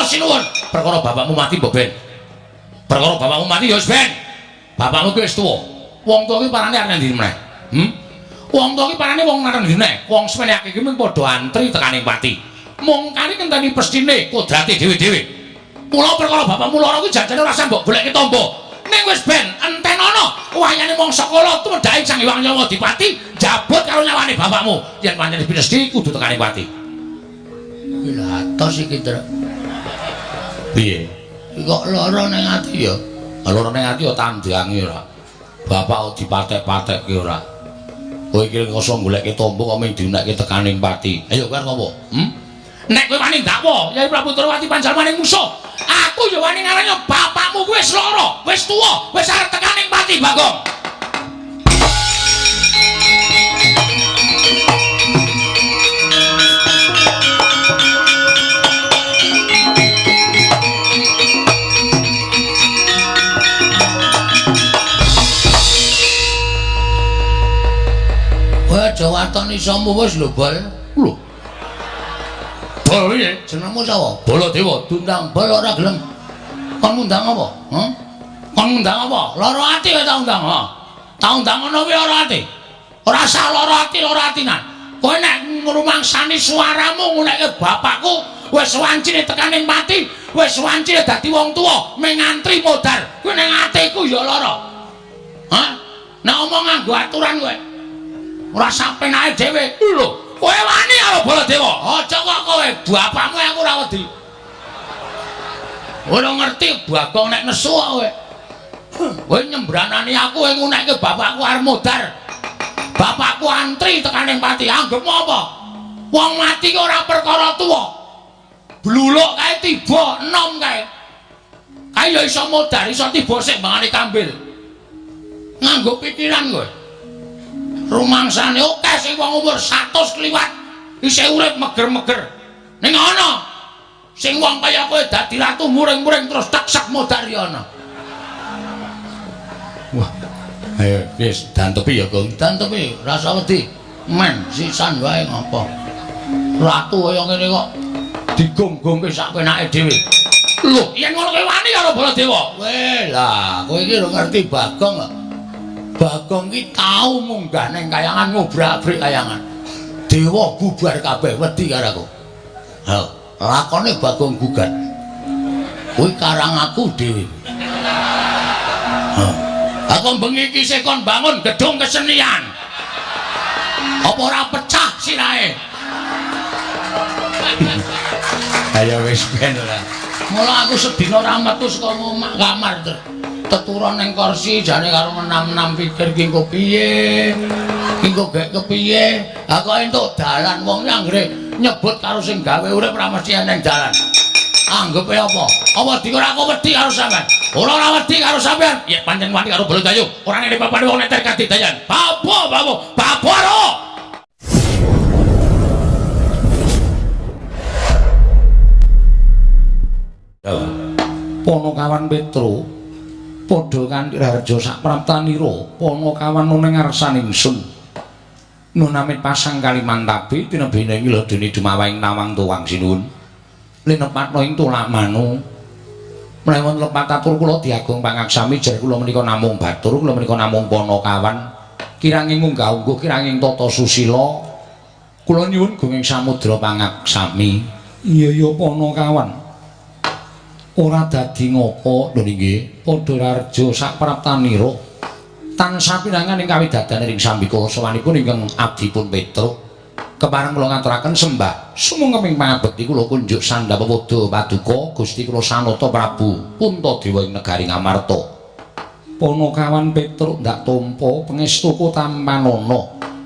sinuwun? Perkara bapakmu mati mbok ben. Perkara bapakmu mati ya wis ben. Bapakmu ki wis tuwa. Wong tuwa ki parane arep ndi meneh? Hmm? Wong tuwa ki parane wong arep ndi meneh? Wong semene akeh ki mung padha antri tekaning pati. Mung kari ngenteni pestine kodrate dhewe-dhewe. Mula perkara bapakmu lara kuwi jajane ora usah mbok goleki tombo. Ning wis ben entenono wayane mangsa kala tumedhake Sang Hyang Nyawa Dipati njabut karo nyawane bapakmu. Yen pancen pinesti kudu tekaning pati. Lha atos iki, Tru. Piye? Kok lara ning ati ya? Lara ning ati ya tandange ora. Bapak kok dipatek-patekke ora. Kowe iki kosong goleke tombo kok mung diunekke tekaning pati. Ayo kowe arep apa? Hmm? Nek kowe wani ndakwa Yai Prabu Ndrawati panjalmaning musuh, aku ya wani ngarani bapakmu kuwi wis lara, wis tuwa, wis arep tekaning pati, Bagong. Kowe aja waton isomu wis lho, Bol. Lho. Bol piye? Jenengmu sapa? Baladewa. Diundang Bol ora gelem. Kon ngundang apa? Hah? Kon ngundang apa? Lara ati kowe tak undang, ha. Tak undang ngono kuwi lara ati. Ora usah lara ati, lara atinan. Kowe nek ngrumangsani suaramu ngunekke bapakku wis wancine tekaning pati, wis wancine dadi wong tuwa, mung ngantri modar. Kuwi ning atiku ya lara. Hah? Nek omong nganggo aturan kowe. Ora sapenake dhewe. Lho, kowe wani karo Baladewa? Aja kok kowe, bapakmu aku ora wedi. Ora ngerti Bagong nek nesu kok kowe. Kowe nyembranani aku kowe ngunekke bapakku arep modar. Bapakku antri tekaning pati. Anggepmu apa? Wong mati ki ora perkara tuwa. Bluluk kae tiba enom kae. Kae ya iso modar, iso tiba sik mbangane kambil. Nganggo pikiran kowe. Rumangsane akeh sing wong umur 100 kliwat isih urip meger-meger. Ning ana sing wong kaya kowe dadi ratu muring-muring terus teksek modar ya ana. Wah. Ayo wis dantepi ya, Gong. Dantepi, rasa wedi. Men sisan wae ngopo. Ratu kaya ngene kok digonggongke sak penake dhewe. Lho, yen ngono kowe wani karo Baladewa. Weh, lah kowe iki lho ngerti Bagong kok. Bagong ki tau munggah ning kayangan ngobrak-abrik kayangan. Dewa bubar kabeh wedi karo aku. Ha, lakone Bagong gugat. Kuwi karang aku dhewe. Ha. Aku bengi iki isih kon bangun gedung kesenian. Apa ora pecah sirahe? Ayo wis ben ora. Mula aku sedina ora metu saka omah kamar ter. Teturon ning kursi jane karo enam-enam pikir ki engko piye. Ki engko gek kepiye. Ha kok entuk dalan wong anggere nyebut karo sing gawe urip ora mesti eneng dalan. Anggepe apa? Apa dikira aku wedi karo sampean? Ora ora wedi karo sampean. Ya pancen wani karo Baladewa. Ora ngene papane wong neter kadidayan. Babo, babo, babo ro. Ponokawan Petro padha kanthi raharja sak praptanira Ponokawan ana ngarsan ingsun. Nun amit pasang Kalimantabe tinebene ing ladene dumawaing nawang tuwang sinuwun. Linepatna ing tulak manu. Menawi wonten lepat atur kula diagung pangaksami jer kula menika namung batur, kula menika namung Ponokawan. Kiranging unggah-ungguh, kiranging tata susila. Kula nyuwun gunging samudra pangaksami. Iya ya Ponokawan. Ora dadi ngopo lho nggih, padha raharja sak praptanira. Tansah pinangan ing kawidadane ring sambikala sawanipun ingkang abdipun Petruk. Kepareng kula ngaturaken sembah sumangga pangabekti kula kunjuk sandha pepoda paduka Gusti kula Sanata Prabu Puntadewa ing negari Ngamarta. Ponokawan Petruk ndak tampa pangestuku tampanana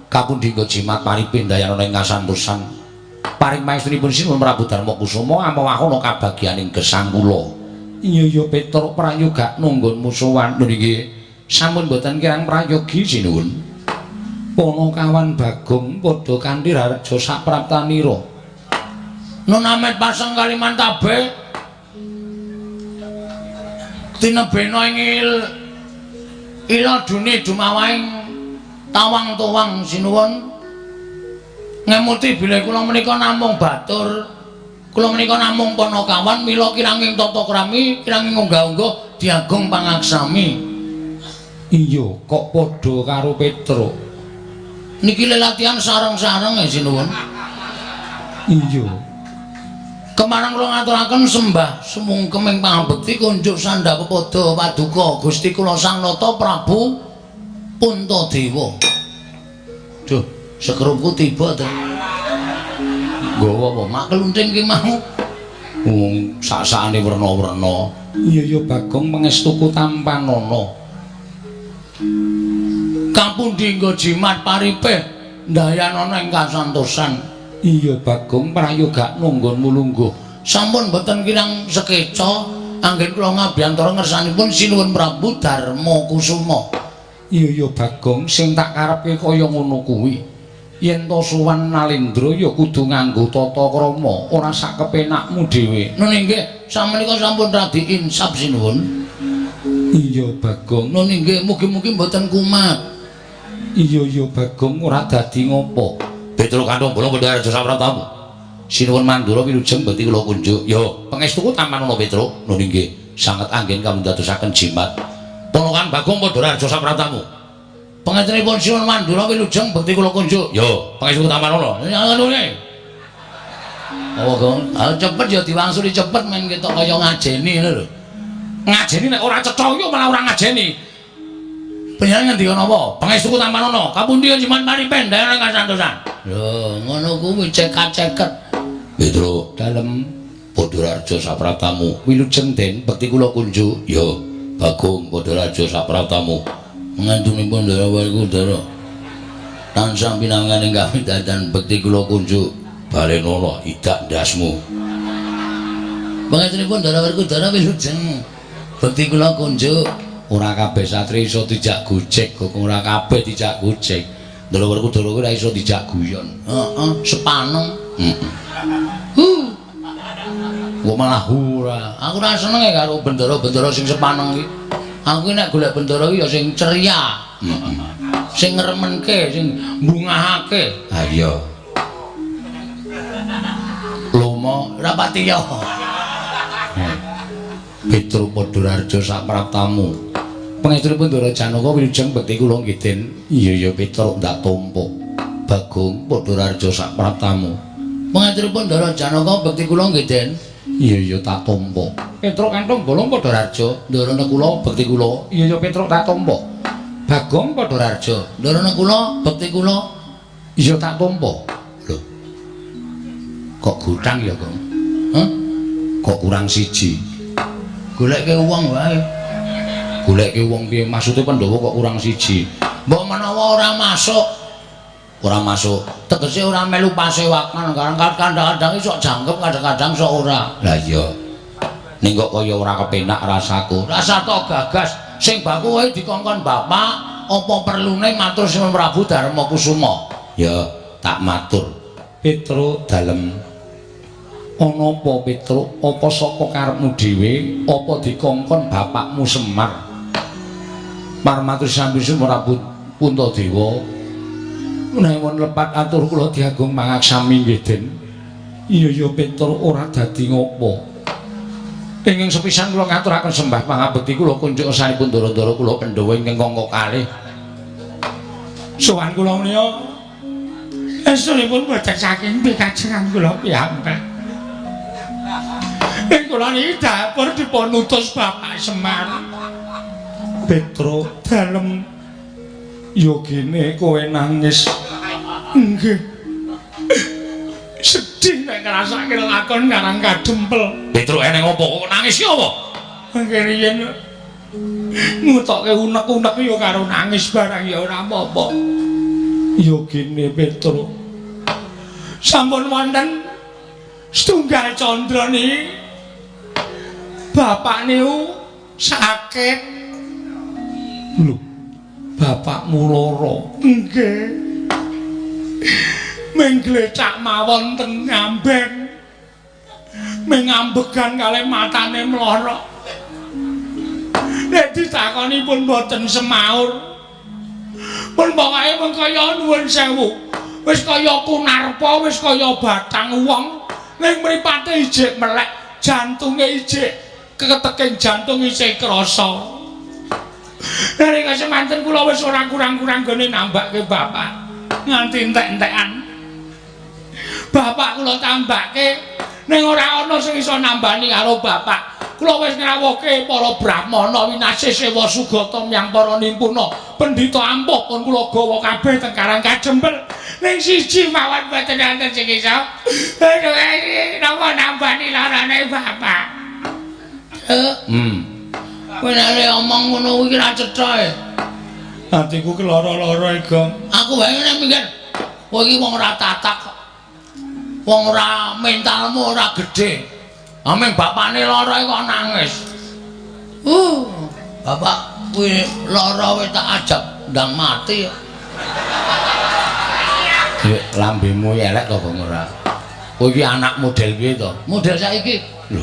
kapundhingga jimat paripindayana ing kasantosan. Paring pangestunipun Sinuwun Prabu Darma Kusuma amawahana kabagyaning gesang kula. Iya ya Petruk prayoga nunggun musuhan lho nggih. Sampun boten kirang prayogi sinuwun. Ponokawan Bagong padha kanthi raharja sak praptanira. Nun amit pasang Kalimantabe tinebena ing ila dune dumawaing tawang tuwang sinuwun. Ngemuti bilih kula menika namung batur. Kula menika namung panakawan mila kiranging tata krami, kiranging unggah-ungguh diagung pangaksami. Iya, kok padha karo Petruk. Niki lelatihan sareng-sareng ya sinuwun. Iya. Kemarang kula ngaturaken sembah sumungkem ing pangabekti kunjuk sandha pepada paduka Gusti kula Sang Nata Prabu Puntadewa. Duh, sekrupku tiba to. Nggawa apa? Mak klunting ki mau. Wong sak-sakane werna-werna. Iya ya Bagong pangestuku tampanana. Kapundi nggo jimat paripeh ndayanana ing kasantosan. Iya Bagong prayogakno nggonmu lungguh. Sampun boten kirang sekeca anggen kula ngabiyantara ngersanipun Sinuwun Prabu Darma Kusuma. Iya ya Bagong sing tak karepke kaya ngono kuwi. Yen to sowan Nalendra ya kudu nganggo tata krama, ora sak kepenakmu dhewe. Nun inggih, samenika sampun radi insaf sinuwun. Iya Bagong. Nun inggih, mugi-mugi mboten kumat. Iya ya Bagong ora dadi ngopo. Petruk kanthong bolong padha raja sapratamu. Sinuwun Mandura wilujeng bekti kula kunjuk. Yo, pangestuku tampanana Petruk. Nun inggih, sanget anggen kamundadosaken jimat. Ponokan Bagong padha raja sapratamu. Pangestenipun Sinuwun Mandura wilujeng bekti kula kunjuk. Yo, pangestuku tampanana. Ya ngene. Apa, Gong? Ah cepet ya diwangsuli cepet men ketok kaya ngajeni ngono lho. Ngajeni nek ora cetha yo malah ora ngajeni. Panjenengan ngendika napa? Pangestuku tampanana. Kapundi jimat paripen daerah kasantosan. Lho, ngono kuwi cekat-ceket. Petruk Dalem Padha raja sapratamu. Wilujeng Den bekti kula kunjuk. Yo, Bagong padha raja sapratamu. Ngantunipun Ndara Werkudara. Tansah pinangan ing kawidatan bekti kula kunjuk. Balenono idak ndasmu. Pangestunipun Ndara Werkudara wilujeng bekti kula kunjuk. Ora kabeh satri iso dijak gojek, kok ora kabeh dijak gojek. Ndara Werkudara kuwi ora iso dijak guyon. Heeh, sepaneng. Heeh. Hu, Kok malah ora. aku ora seneng e karo bendara-bendara sing sepaneng iki. Aku ki nek golek bendara ki ya sing ceria, Heeh. sing ngremenke, sing mbungahake. Ha iya. Lomo Ora pati ya. Petruk Padhararja sapraptamu. Pangestunipun Ndara Janaka wilujeng bekti kula nggih Den. Iya ya Petruk ndak tampa. Bagong Padhararja sapraptamu. Pangestunipun Ndara Janaka bekti kula nggih Den. Iya ya tak tampa. Petruk kanthong bolong Padhararja, ndarana kula bekti kula. Iya ya Petruk tak tampa. Bagong Padhararja, Ndarana kula bekti kula. iya tak tampa. Lho. Kok gutang ya, Gong? Hah? Kok kurang siji? Goleke wong wae. Goleke wong piye? Maksude Pandhawa kok kurang siji? Mbok menawa ora masuk, Ora masuk. tegese ora melu pasewakan. Kadang-kadang sok jangkep, kadang-kadang sok ora. Lah iya. Ning kok kaya ora kepenak rasaku. Rasa to gagas sing baku wae dikongkon bapak, apa perlune matur Sinuwun Prabu Darma Kusuma. Ya, tak matur. Petruk dalem. Ana apa Petruk? Apa saka karepmu dhewe? Apa dikongkon bapakmu Semar? Parmatur sambi Prabu Puntadewa. Menawi lepat atur kula diagung mangaksami nggih Den. Iya ya Petruk ora dadi ngopo. Ingkang sepisan kula ngaturaken sembah pangabekti kula kunjuk ngersanipun ndara-ndara kula Pandhawa ingkang angka kalih. Sowan kula menika estunipun boten saking pikajengan kula piyambak. Ing kula niki dapur dipun utus Bapak Semar. Petruk dalem yogine kowe nangis. Nggih. Sedih nek ngrasake lakon karang kadempel. Petruk eneng apa kok nangis ki apa? Mangke riyen ngutokke unek-unek ya karo nangis barang ya ora apa-apa. Yogine Petruk. Sampun wonten setunggal candra niki. Bapak niku sakit. Lho, bapakmu lara. Nggih. Ming glecak mawon teng ngamben. Ming ngambegan kalih matane mlorok. Nek ditakoni pun boten semaur. Pun pokoke mung kaya nuwun sewu. Wis kaya kunarpa, wis kaya batang wong, Ning mripate ijik melek, jantunge ijik keteking jantung isih krasa. Nalika semanten kula wis ora kurang-kurang gone nambahke bapak. Nganti entek-entekan. Bapak kula tambahke ning ora ana sing iso nambani karo bapak. Kula wis ngrawuhke para brahmana winasih sewa sugata myang para nimpuna. Pendhita ampuh pun kula gawa kabeh teng Karang Kajempel. Ning siji mawon boten wonten sing iso. Aduh, napa nambani larane bapak? Kowe nek omong ngono kuwi ra cetha e. Atiku ki lara-lara e, Gong. Aku wae nek mikir, kowe iki wong ora tatak. Wong ora mentalmu ora gedhe. Ameng bapakne lara kok nangis. Bapak kuwi lara wis tak ajak ndang mati ya. Lambemu elek to, Gong, ora? Kowe iki anak model piye to? Model saiki. Lho.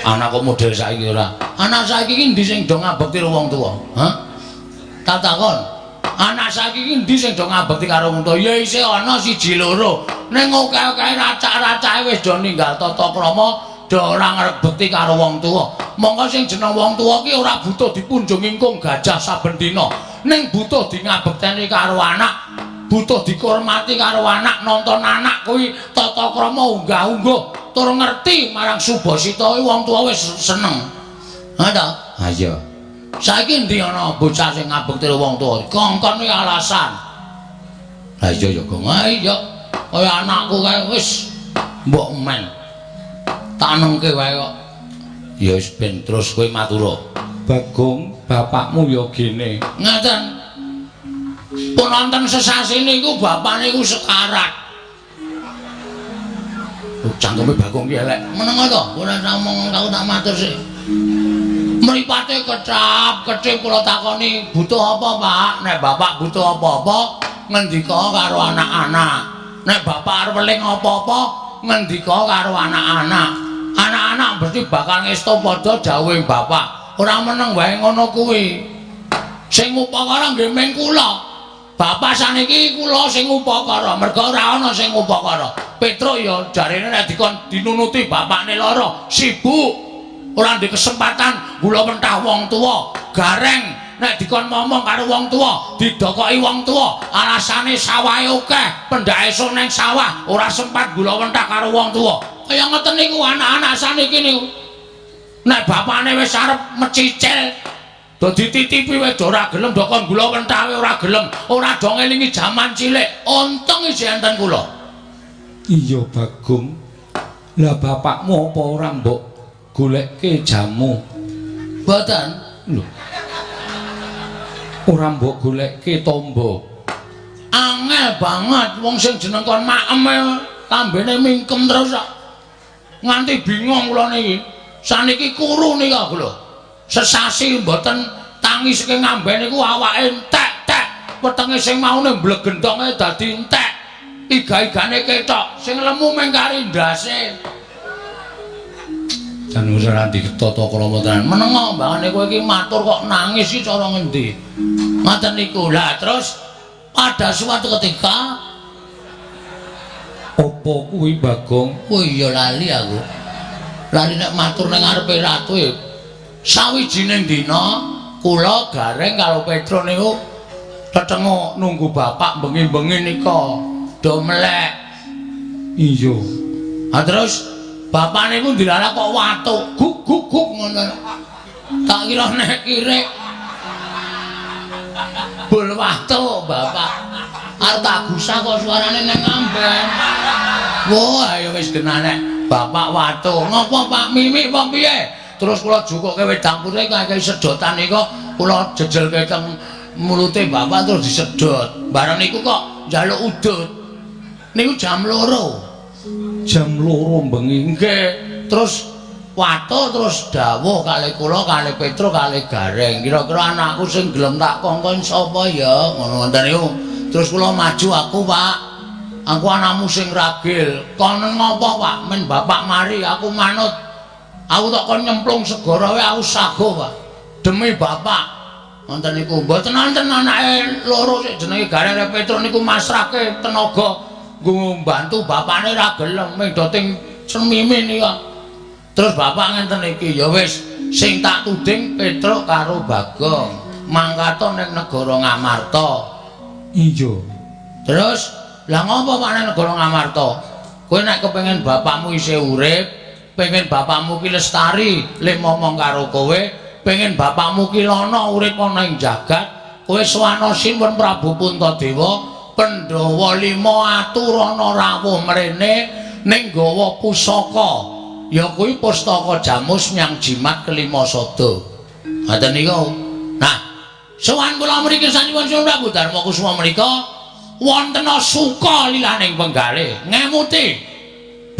Anak kok model saiki ora? Anak saiki iki endi sing do ngabekti karo wong tuwa? Hah? Tak takon. Anak saiki iki endi sing do ngabekti karo wong tuwa? Ya isih ana siji loro. Ning akeh-akeh racak-racake wis do ninggal tata krama, do ora ngrebekti karo wong tuwa. Mongko sing jeneng wong tuwa ki ora butuh dipunjung ingkung gajah saben dina. Ning butuh di ngabekteni karo anak, butuh dikurmati karo anak, nonton anak kuwi tata krama unggah-ungguh tur ngerti marang subasita kuwi wong tuwa wis seneng. Ha ta? Ha iya. Saiki endi ana bocah sing ngabekti karo wong tuwa? Kongkon kuwi alasan. Ha iya ya, Gong. Ha iya. Kaya anakku kae wis mbok men. Tak nengke wae kok. Ya wis ben terus kowe matura. Bagong, bapakmu ya gene. Ngaten. Pun wonten sesasi niku bapak niku sekarat. Oh, cangkeme Bagong ki elek. Meneng to, ora ngomong aku tak matur sik. Mripate kecap, kecip kula takoni, butuh apa, Pak? Nek bapak butuh apa-apa, ngendika karo anak-anak. Nek bapak arep weling apa-apa, ngendika karo anak-anak. Anak-anak mesti bakal ngesto padha dawuhe bapak. Ora meneng wae ngono kuwi. Sing ngupakara nggih ming kula. Bapak saniki kula sing ngupakara, merga ora ana sing ngupakara. Petruk ya jarene nek dikon dinunuti bapakne lara, sibuk. Ora ndek kesempatan gula mentah wong tuwa. Gareng nek dikon momong karo wong tuwa, didokoki wong tuwa, alasane sawahe akeh, pendhake esuk nang sawah, ora sempat gula mentah karo wong tuwa. Kaya ngoten niku anak-anak saniki niku. Nek bapakne wis arep mecicil, do dititipi wis ora gelem, do kon gula mentah ora gelem, ora do ngelingi jaman cilik. Untung isih enten kula. Iya, Bagong. Lah bapakmu apa ora mbok golekke jamu? Mboten. Lho. Ora mbok golekke tombo. Angel banget wong sing jeneng kon maem lambene mingkem terus kok. Nganti bingung kula niki. Saniki kuru nika lho. Sesasi mboten tangi saking ngamben niku awake entek-tek. Wetenge sing maune mblegendonge dadi entek. Iga-igane ketok, sing lemu mung kari ndase. Jan ora ditata krama tenan. Menengo mbangane kowe iki matur kok nangis iki cara ngendi? Ngoten niku. Lah terus pada suatu ketika Apa kuwi Bagong? Oh iya lali aku. Lali nek matur ning ngarepe ratu e. Sawijining dina kula Gareng karo Petro niku tetenguk nunggu bapak bengi-bengi nika do melek. Iya. Ha terus bapak niku dilalah kok watuk guk guk guk ngono. Tak kira nek kirik bul watuk bapak. Arep tak gusah kok suarane nang amben. Wah, ayo wis genah nek bapak watuk. Ngopo Pak Mimik apa piye? Terus kula jukuke wedang putih kakehi sedotan nika kula jejelke teng mulute bapak terus disedot. Bareng niku kok njaluk udut. Niku jam 2. Jam 2 bengi. Nggih. Terus watuk terus dawuh kalih kula kalih Petro kalih Gareng. Kira-kira anakku sing gelem tak kongkon sapa ya? Ngono ngoten niku. Terus kula maju aku, Pak. Aku anakmu sing ragil. Kon ngopo, Pak? Men bapak mari aku manut. Aku tak kon nyemplung segara wae aku sago, Pak. Demi bapak. Wonten niku mboten wonten anake loro sik jenenge Gareng Petro niku masrahke tenaga nggo mbantu bapakne ra gelem ming do ting Cemime nika. Terus bapak ngenten iki, ya wis sing tak tuding Petruk karo Bagong mangkata ning negara Ngamarta. Iya. Terus lah ngopo Pak ning negara Ngamarta? Kowe nek kepengin bapakmu isih urip, pengen bapakmu ki lestari le momong karo kowe, pengen bapakmu ki lana urip ana ing jagat, kowe sowana Sinuwun Prabu Puntadewa, Pandhawa lima aturana rawuh mrene ning gawa pusaka. Ya kuwi pustaka jamus nyang jimat kelima sada. Ngoten niku. Nah, sowan kula mriki sanipun Sinuwun Prabu Darma Kusuma menika wonten suka lilaning penggalih ngemuti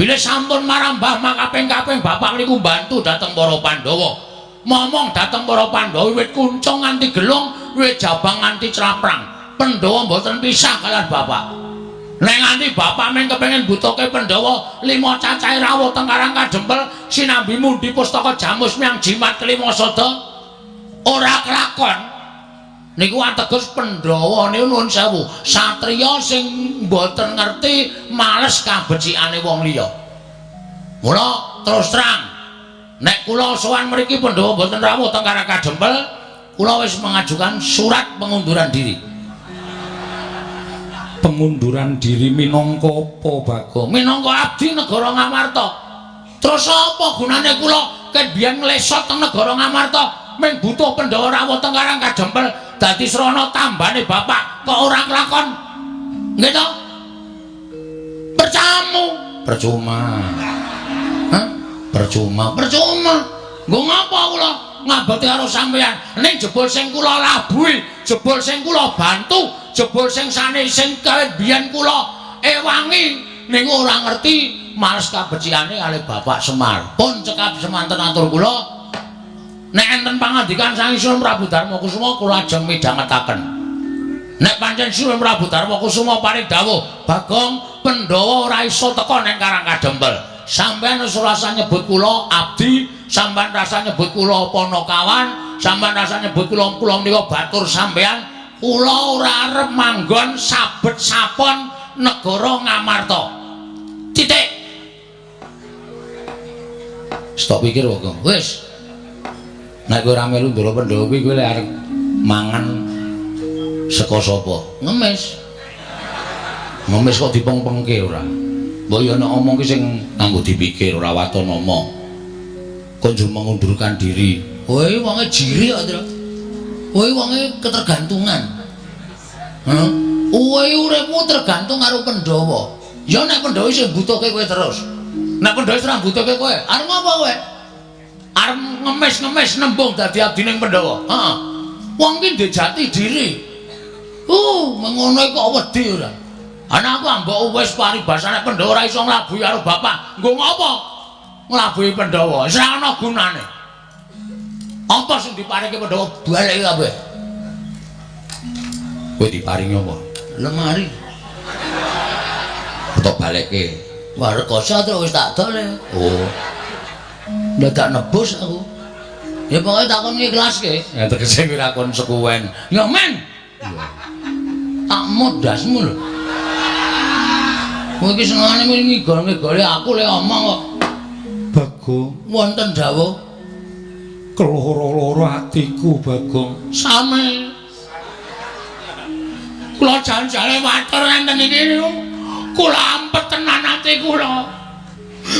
bilih sampun marambah makaping-kaping bapak niku mbantu dhateng para Pandhawa, momong dhateng para Pandhawa wiwit kuncung nganti gelung, wiwit jabang nganti claprang. Pandhawa mboten pisah kalian bapak. Nek nganti bapak meng kepengin butuhke Pandhawa lima cacahe rawuh teng Karang Kadempel sinambi mundi pustaka jamus miang jimat kelima sada ora kelakon. Niku ateges Pandhawa niku nuwun sewu, satriya sing mboten ngerti males kabecikane wong liya. Mula terus terang, nek kula sowan mriki Pandhawa mboten rawuh teng Karang Kadempel, kula wis mengajukan surat pengunduran diri. Pengunduran diri minangka apa, Bagong? Minangka abdi negara Ngamarta. Terus apa gunane kula ket biyen nglesot teng negara Ngamarta mung butuh Pandhawa rawuh teng Karang Kadempel dadi srana tambane bapak kok ora kelakon? Nggih to? Percamu. Percuma. Hah? Percuma. Percuma. Nggo ngapa kula ngabekti karo sampeyan? Ning jebul sing kula labuhi, jebul sing kula bantu, jebul sing sane sing kawit biyen kula ewangi niku ora ngerti males kabecikane kalih Bapak Semar. Pun cekap semanten atur kula. Nek enten pangandikan saking Sinuwun Prabu Darma Kusuma kula ajeng midhangetaken. Nek pancen Sinuwun Prabu Darma Kusuma paring dawuh, Bagong, Pandhawa ora iso teka ning Karang Kadempel. Sampeyan wis ora usah nyebut kula abdi, sampeyan rasa nyebut kula panakawan, sampeyan rasa nyebut kula kula menika batur sampeyan, kula ora arep manggon sabet sapon negara Ngamarta. Titik. Stop pikir kok. Wis. Nek kowe ora melu Ndara Pandhawa kuwi kowe lek arep mangan saka sapa? Ngemis. Ngemis kok dipengpengke ora? Mbok ya nek omong ki sing nganggo dipikir ora waton omong. Kok njur mengundurkan diri. Kowe wonge jiri kok, Tru. Kowe wonge ketergantungan. Hah? Kowe uripmu tergantung karo Pandhawa. Ya nek Pandhawa isih mbutuhke kowe terus. Nek Pandhawa wis ora mbutuhke kowe, arep ngapa kowe? Arep ngemis-ngemis nembung dadi abdining Pandhawa. Heeh. Wong ki ndek jati diri. Mengono kok wedi ora. Ana aku ambok wis paribasane Pandhawa ora iso nglabuhi karo bapak. Nggo ngopo? Nglabuhi Pandhawa. Wis ora ana gunane. Apa sing diparingi Pandhawa baleki kabeh? Kowe diparingi apa? Lemari. Tok balekke. Wah, rekoso terus wis tak dol. Oh. Dadak nebus aku. Ya pokoke takon ngiklaske. Ya tegese kuwi ra konsekuen. Ya men. Tak modasmu lho. Kowe iki senengane ngigol-ngigoli aku le omong kok. Bagong, Wonten dawuh keloro-loro atiku, Bagong. Sami. Kula jan-jane matur ngenten iki niku. Kula ampet tenan ati kula.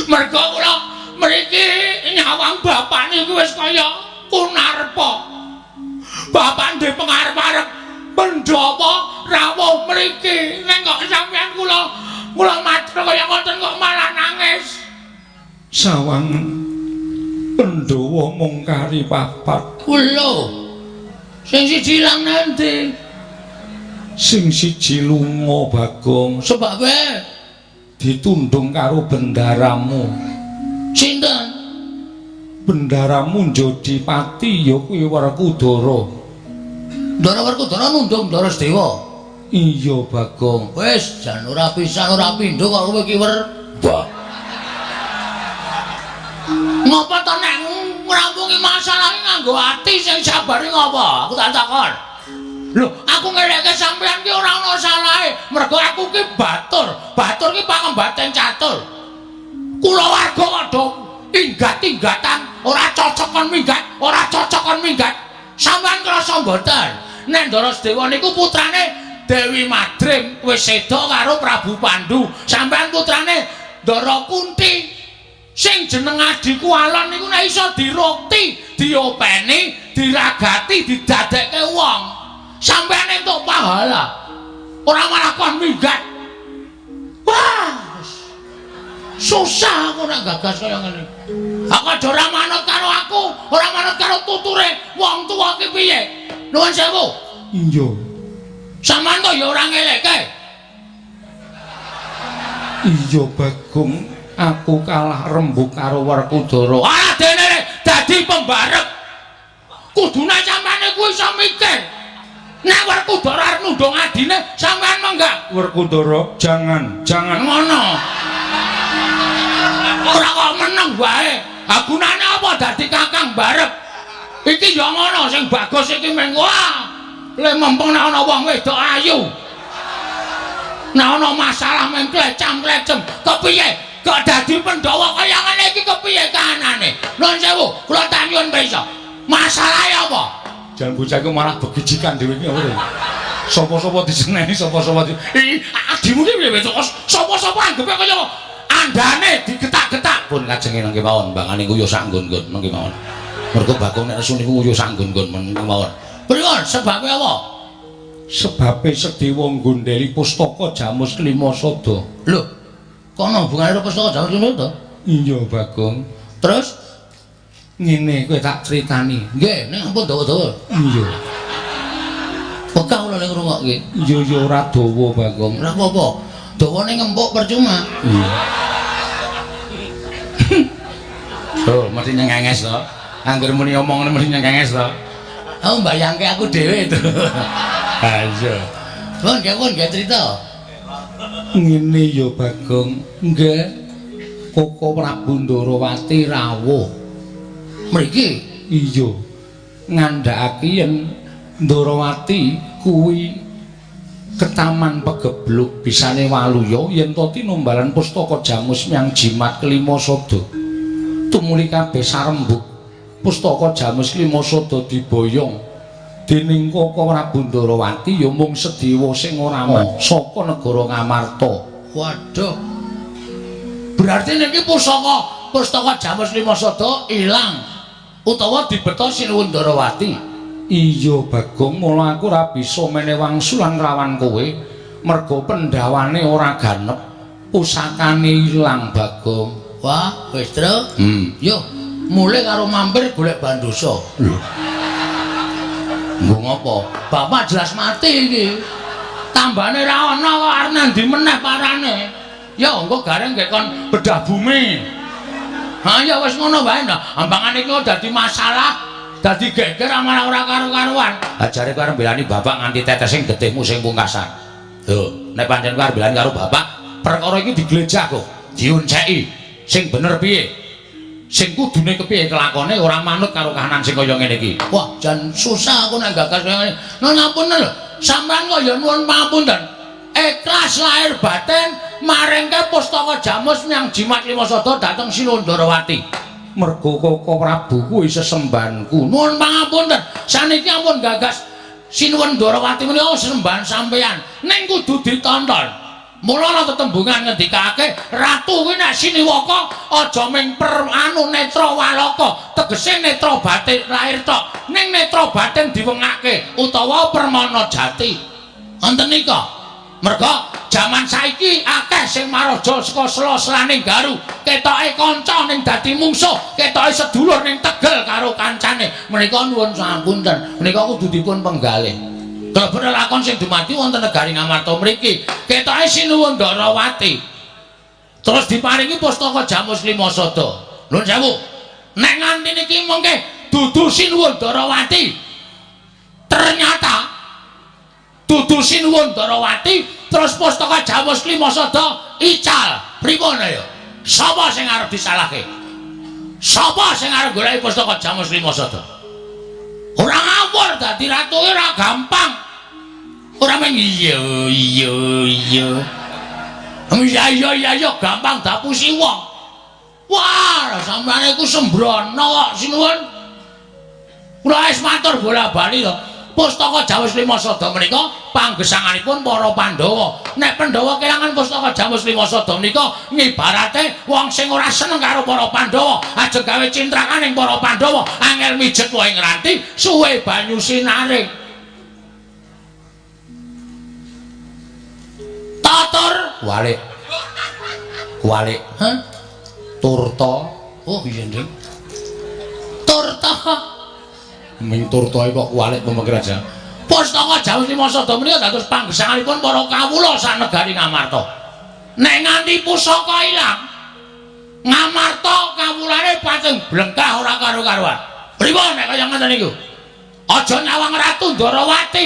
Mergo kula mriki nyawang bapak niku wis kaya kunarpa. Bapak ndek pengarep-arep Pandhawa rawuh mriki. Ning kok sampeyan kula kula matur kaya ngoten kok malah nangis. Sawang Pandhawa mung kari papat. Lho. Sing siji ilang nanti. Sing siji lunga, Bagong. Sebabe ditundung karo bendaramu. Sinten? Bendaramu njodi pati ya kuwi Werkudara. Ndara Werkudara nundung Ndara Sedewa. Iya, Bagong. Wis jan ora pisan ora pindho kok kowe ki wer. Wah. Ngopo to nek ngrampungi masalah iki nganggo ati sing sabare ngopo? Aku tak takon. Lho, aku ngeleke sampean ki ora ana salahe. Mergo aku ki batur. Batur ki pangembating catur. Kulawarga kok do inggat-inggatan, ora cocok kon minggat, ora cocok kon minggat. Sampeyan krasa mboten? Nek Ndara Sedewa niku putrane Dewi Madrim wis seda karo Prabu Pandu. Sampeyan putrane Ndara Kunti. Sing jeneng adhiku alon niku nek iso dirukti, diopeni, diragati, didadekke wong. Sampeyan entuk pahala. Ora malah kon minggat. Wah, susah aku nek gagas kaya ngene. Aku aja ora manut karo aku, ora manut karo tuture wong tuwa ki piye? Nuwun sewu. Iya. Sampeyan to ya ora ngelekke. Iya, Bagong, aku kalah rembug karo Werkudara. Ora dene dadi pembarep. Kudune sampeyan iku iso mikir. Nek Werkudara arep nundung adine, sampeyan menggak. Werkudara, jangan, jangan. Ngono. Ora kok meneng wae. Ha gunane apa dadi kakang barep? Iki ya ngono sing bagus iki meng wah. Le mempeng nek ana wong wedok ayu. Nek ana masalah meng klecam-klecem, kepiye? Kok dadi Pandhawa kaya ngene iki kepiye kahanane? Nuwun sewu, kula tak nyuwun pirsa. Masalahe apa? Jan bocah iku malah begijikan dhewe iki apa to? Sapa-sapa diseneni, sapa-sapa di. Ih, adimu ki piye kok sapa-sapa anggepe kaya andane digetak-getak. Pun kajenge nang kemawon, bangane nguyuh sak nggon-nggon nang kemawon. Mergo Bagong nek nesu niku nguyuh sak nggon-nggon men kemawon. Pripun sebabe apa? Sebabe Sedewa nggondheli pustaka Jamus Klima Sada. Lho, kono hubungane karo pustaka Jamus Klima to? Iya, Bagong. Terus ngene kowe tak critani. Nggih, nek ampun dawa-dawa. Iya. Wegah kula ning ngrungokke. Iya ya ora dawa, Bagong. Ora apa-apa. Dawane ngempuk percuma. Iya. Oh, mesti nyengenges to. Angger muni omongane mesti nyengenges to. Aku mbayangke aku dhewe itu. Ha iya. Pun nggih, pun nggih cerita. Ngene ya, Bagong. Nggih. Koko Prabu Ndarawati rawuh. Mriki Iya. Ngandhakake yen Ndarawati kuwi ketaman pegebluk bisane waluya yen to tinumbalan pustaka Jamus myang jimat kelima sada. Tumuli kabeh sarembug pustaka Jamus kelima sada diboyong dening Koko Prabu Ndarawati ya mung Sedewa sing ora saka negara Ngamarta. Waduh. Berarti niki pustaka Jamus Lima Sada ilang utawa dibeta Sinuwun Ndarawati. Iya, Bagong, mula aku ora bisa mene wangsulan rawan kowe merga pendhawane ora ganep, pusakane ilang, Bagong. Wah, wis, Tru. Yo, mulih karo mampir golek bandosa. Lho. Nggo ngopo? Bapak jelas mati iki. Tambane ra ana kok arep nandi meneh parane. Ya engko gareng nggih kon bedah bumi. Ha ya wis ngono wae nah. Ambangane iki dadi masalah, dadi geger malah ora karu-karuan. Ha jare kowe arep mbelani bapak nganti tetesing getihmu sing pungkasan. Lho, nek pancen kowe arep mbelani karo bapak, perkara iki diglejah kok, diunceki. Sing bener piye? Sing kudune kepiye kelakone ora manut karo kahanan sing kaya ngene iki. Wah, jan susah aku nek gagas kaya ngene. Nuwun ngapunten lho. Sampeyan kok ya nuwun pangapunten. Ikhlas lahir batin maringke pustaka Jamus myang Jimat Lima Sada dhateng Sinuwun Ndarawati. Mergo Koko Prabu kuwi sesembahanku. Nuwun pangapunten. Saniki ampun gagas Sinuwun Ndarawati menika sesembahan sampeyan. Ning kudu ditonton. Mula ana tetembungan ngendikake ratu kuwi nek siniwaka aja ming per anu netra walaka, tegese netra batin lahir tok, ning netra batin diwengake utawa permana jati. Wonten nika. Merga jaman saiki akeh sing maraja saka sela-selaning garu, ketoke kanca ning dadi mungsuh, ketoke sedulur ning tegel karo kancane. Menika nuwun sapunten, menika kudu dipun penggalih. Klebet lakon sing dumadi wonten negari Ngamarta mriki, ketoke Sinuwun Ndarawati. Terus diparingi pustaka Jamus Lima Sada. Nuwun sewu. Nek nganti niki mengke dudu Sinuwun Ndarawati. Ternyata dudu Sinuwun Ndarawati terus pustaka Jamus Lima Sada ical. Pripun ya? Sapa sing arep disalahke? Sapa sing arep goleki pustaka Jamus Lima Sada? Ora ngawur dadi ratu ora gampang. Ora mung iya iya iya. Iya iya iya iya gampang dapusi wong. Wah, sampeyan iku sembrono kok sinuwun. Kula wis matur bola-bali to. Pustaka Jamus Lima Sada menika panggesanganipun para Pandhawa. Nek Pandhawa kelangan pustaka Jamus Lima Sada menika ngibarate wong sing ora seneng karo para Pandhawa, ajeng gawe cintrakan ing para Pandhawa, angel mijet wae ngranti, suwe banyu sinaring. Tatur Walik. Walik. Hah? Turta. Oh iya, Nding. Turta. Ming turta kok walik pemikir aja. Pustaka Jamus Lima Sada menika dados panggesanganipun para kawula sak negari Ngamarta. Nek nganti pusaka ilang, Ngamarta kawulane pating blengkah ora karo-karuan. Pripun nek kaya ngoten niku? Aja nyawang Ratu Ndorowati,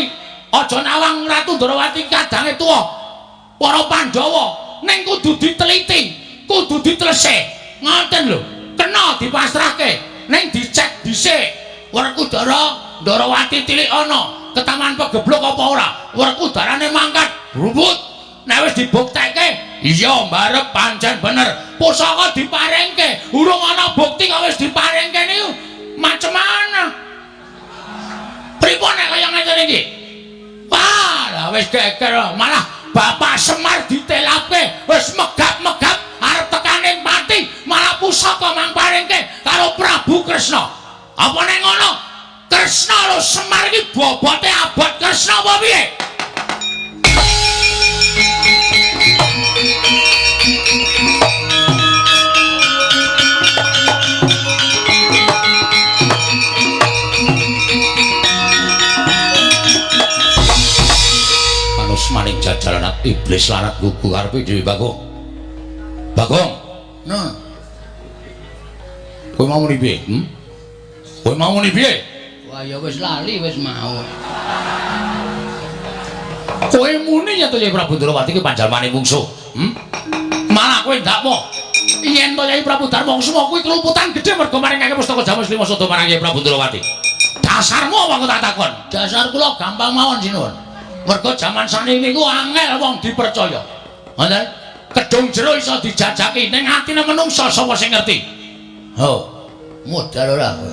aja nyawang Ratu Ndorowati kadange tuwa. Para Pandhawa ning kudu diteliti, kudu ditelesih. Ngoten lho. Kena dipasrahke, ning dicek dhisik. Werkudara Ndorowati tilik ana ketaman pegeblok apa ora? Werkudarane mangkat rubut. Nek wis dibuktekke, iya mbarep pancen bener. Pusaka diparingke, urung ana bukti kok wis diparingke niku macem mana? Pripun nek kaya ngene iki? Wah, lah wis geger malah Bapak Semar ditelapke, wis megap-megap arep tekane pati, malah pusaka mang paringke karo Prabu Kresna. Apa nek ngono? Kresna lho Semar iki bobote abot Kresna apa piye? Manus maning jajalanat iblis lanat gugu karepe dhewe Bagong. Bagong. Nah, Kowe mau muni piye? Hmm? Kowe mau muni piye? Wah ya wis lali wis mau. Kowe muni yen to Kyai Prabu Ndorowati ki panjalmane mungsuh. Hmm? Malah kowe ndakwa yen to Kyai Prabu Darma Kusuma kuwi keluputan gedhe mergo maringake pustaka Jamus Lima Sada marang Kyai Prabu Ndorowati. Dasarmu apa aku tak takon? Dasar kula gampang mawon sinuwun. Mergo jaman saniki niku angel wong dipercaya. Ngoten? Kedung jero iso dijajaki ning atine menungsa sapa sing ngerti? Ho, modal ora kowe.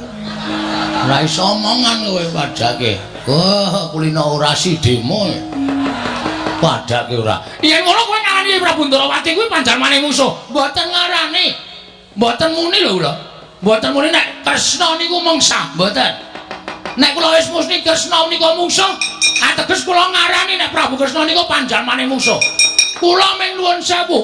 Ora iso omongan kowe padake. Wah, kulino orasi demo. Padake ora. Yen ngono kowe ngarani Prabu Ndorowati kuwi panjalmane musuh. Mboten ngarani. Mboten muni lho kula. Mboten muni nek Kresna niku mungsa, mboten. Nek kula wis muni Kresna menika mungsuh, ateges kula ngarani nek Prabu Kresna niku panjalmane musuh. Kula ming nuwun sewu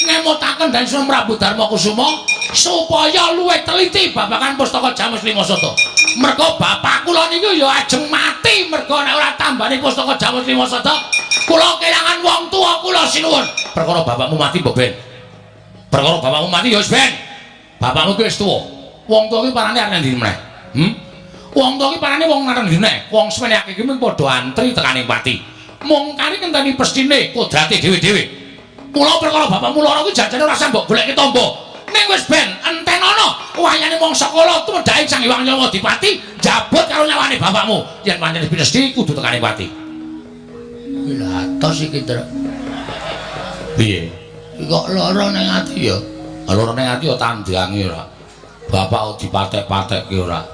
ngemutaken dan Sunan Prabu Darma Kusuma supaya luwih teliti babagan pustaka Jamus Lima Sada. Mergo bapak kula niku ya ajeng mati mergo nek ora tambani pustaka Jamus Lima Sada, kula kelangan wong tuwa kula sinuwun. Perkara bapakmu mati mbok ben. Perkara bapakmu mati ya wis ben. Bapakmu ki wis tuwa. Wong tuwa ki parane arep ndi meneh? Hmm? Wong tuwa ki parane wong arep ndi meneh? Wong semene akeh ki mung padha antri tekaning pati. Mung kari ngenteni pestine kodrate dhewe-dhewe. Mula perkara bapakmu lara kuwi jajane ora usah mbok goleki tombo. Ning wis ben entenono wayane mangsa kala tumedhake Sang Hyang Nyawa Dipati njabut karo nyawane bapakmu. Yen pancen pinesti kudu tekane pati. Lha atos iki, Tru. Piye? Kok lara ning ati ya? Lara ning ati ya tandange ora. Bapak kok dipatek-patekke ora.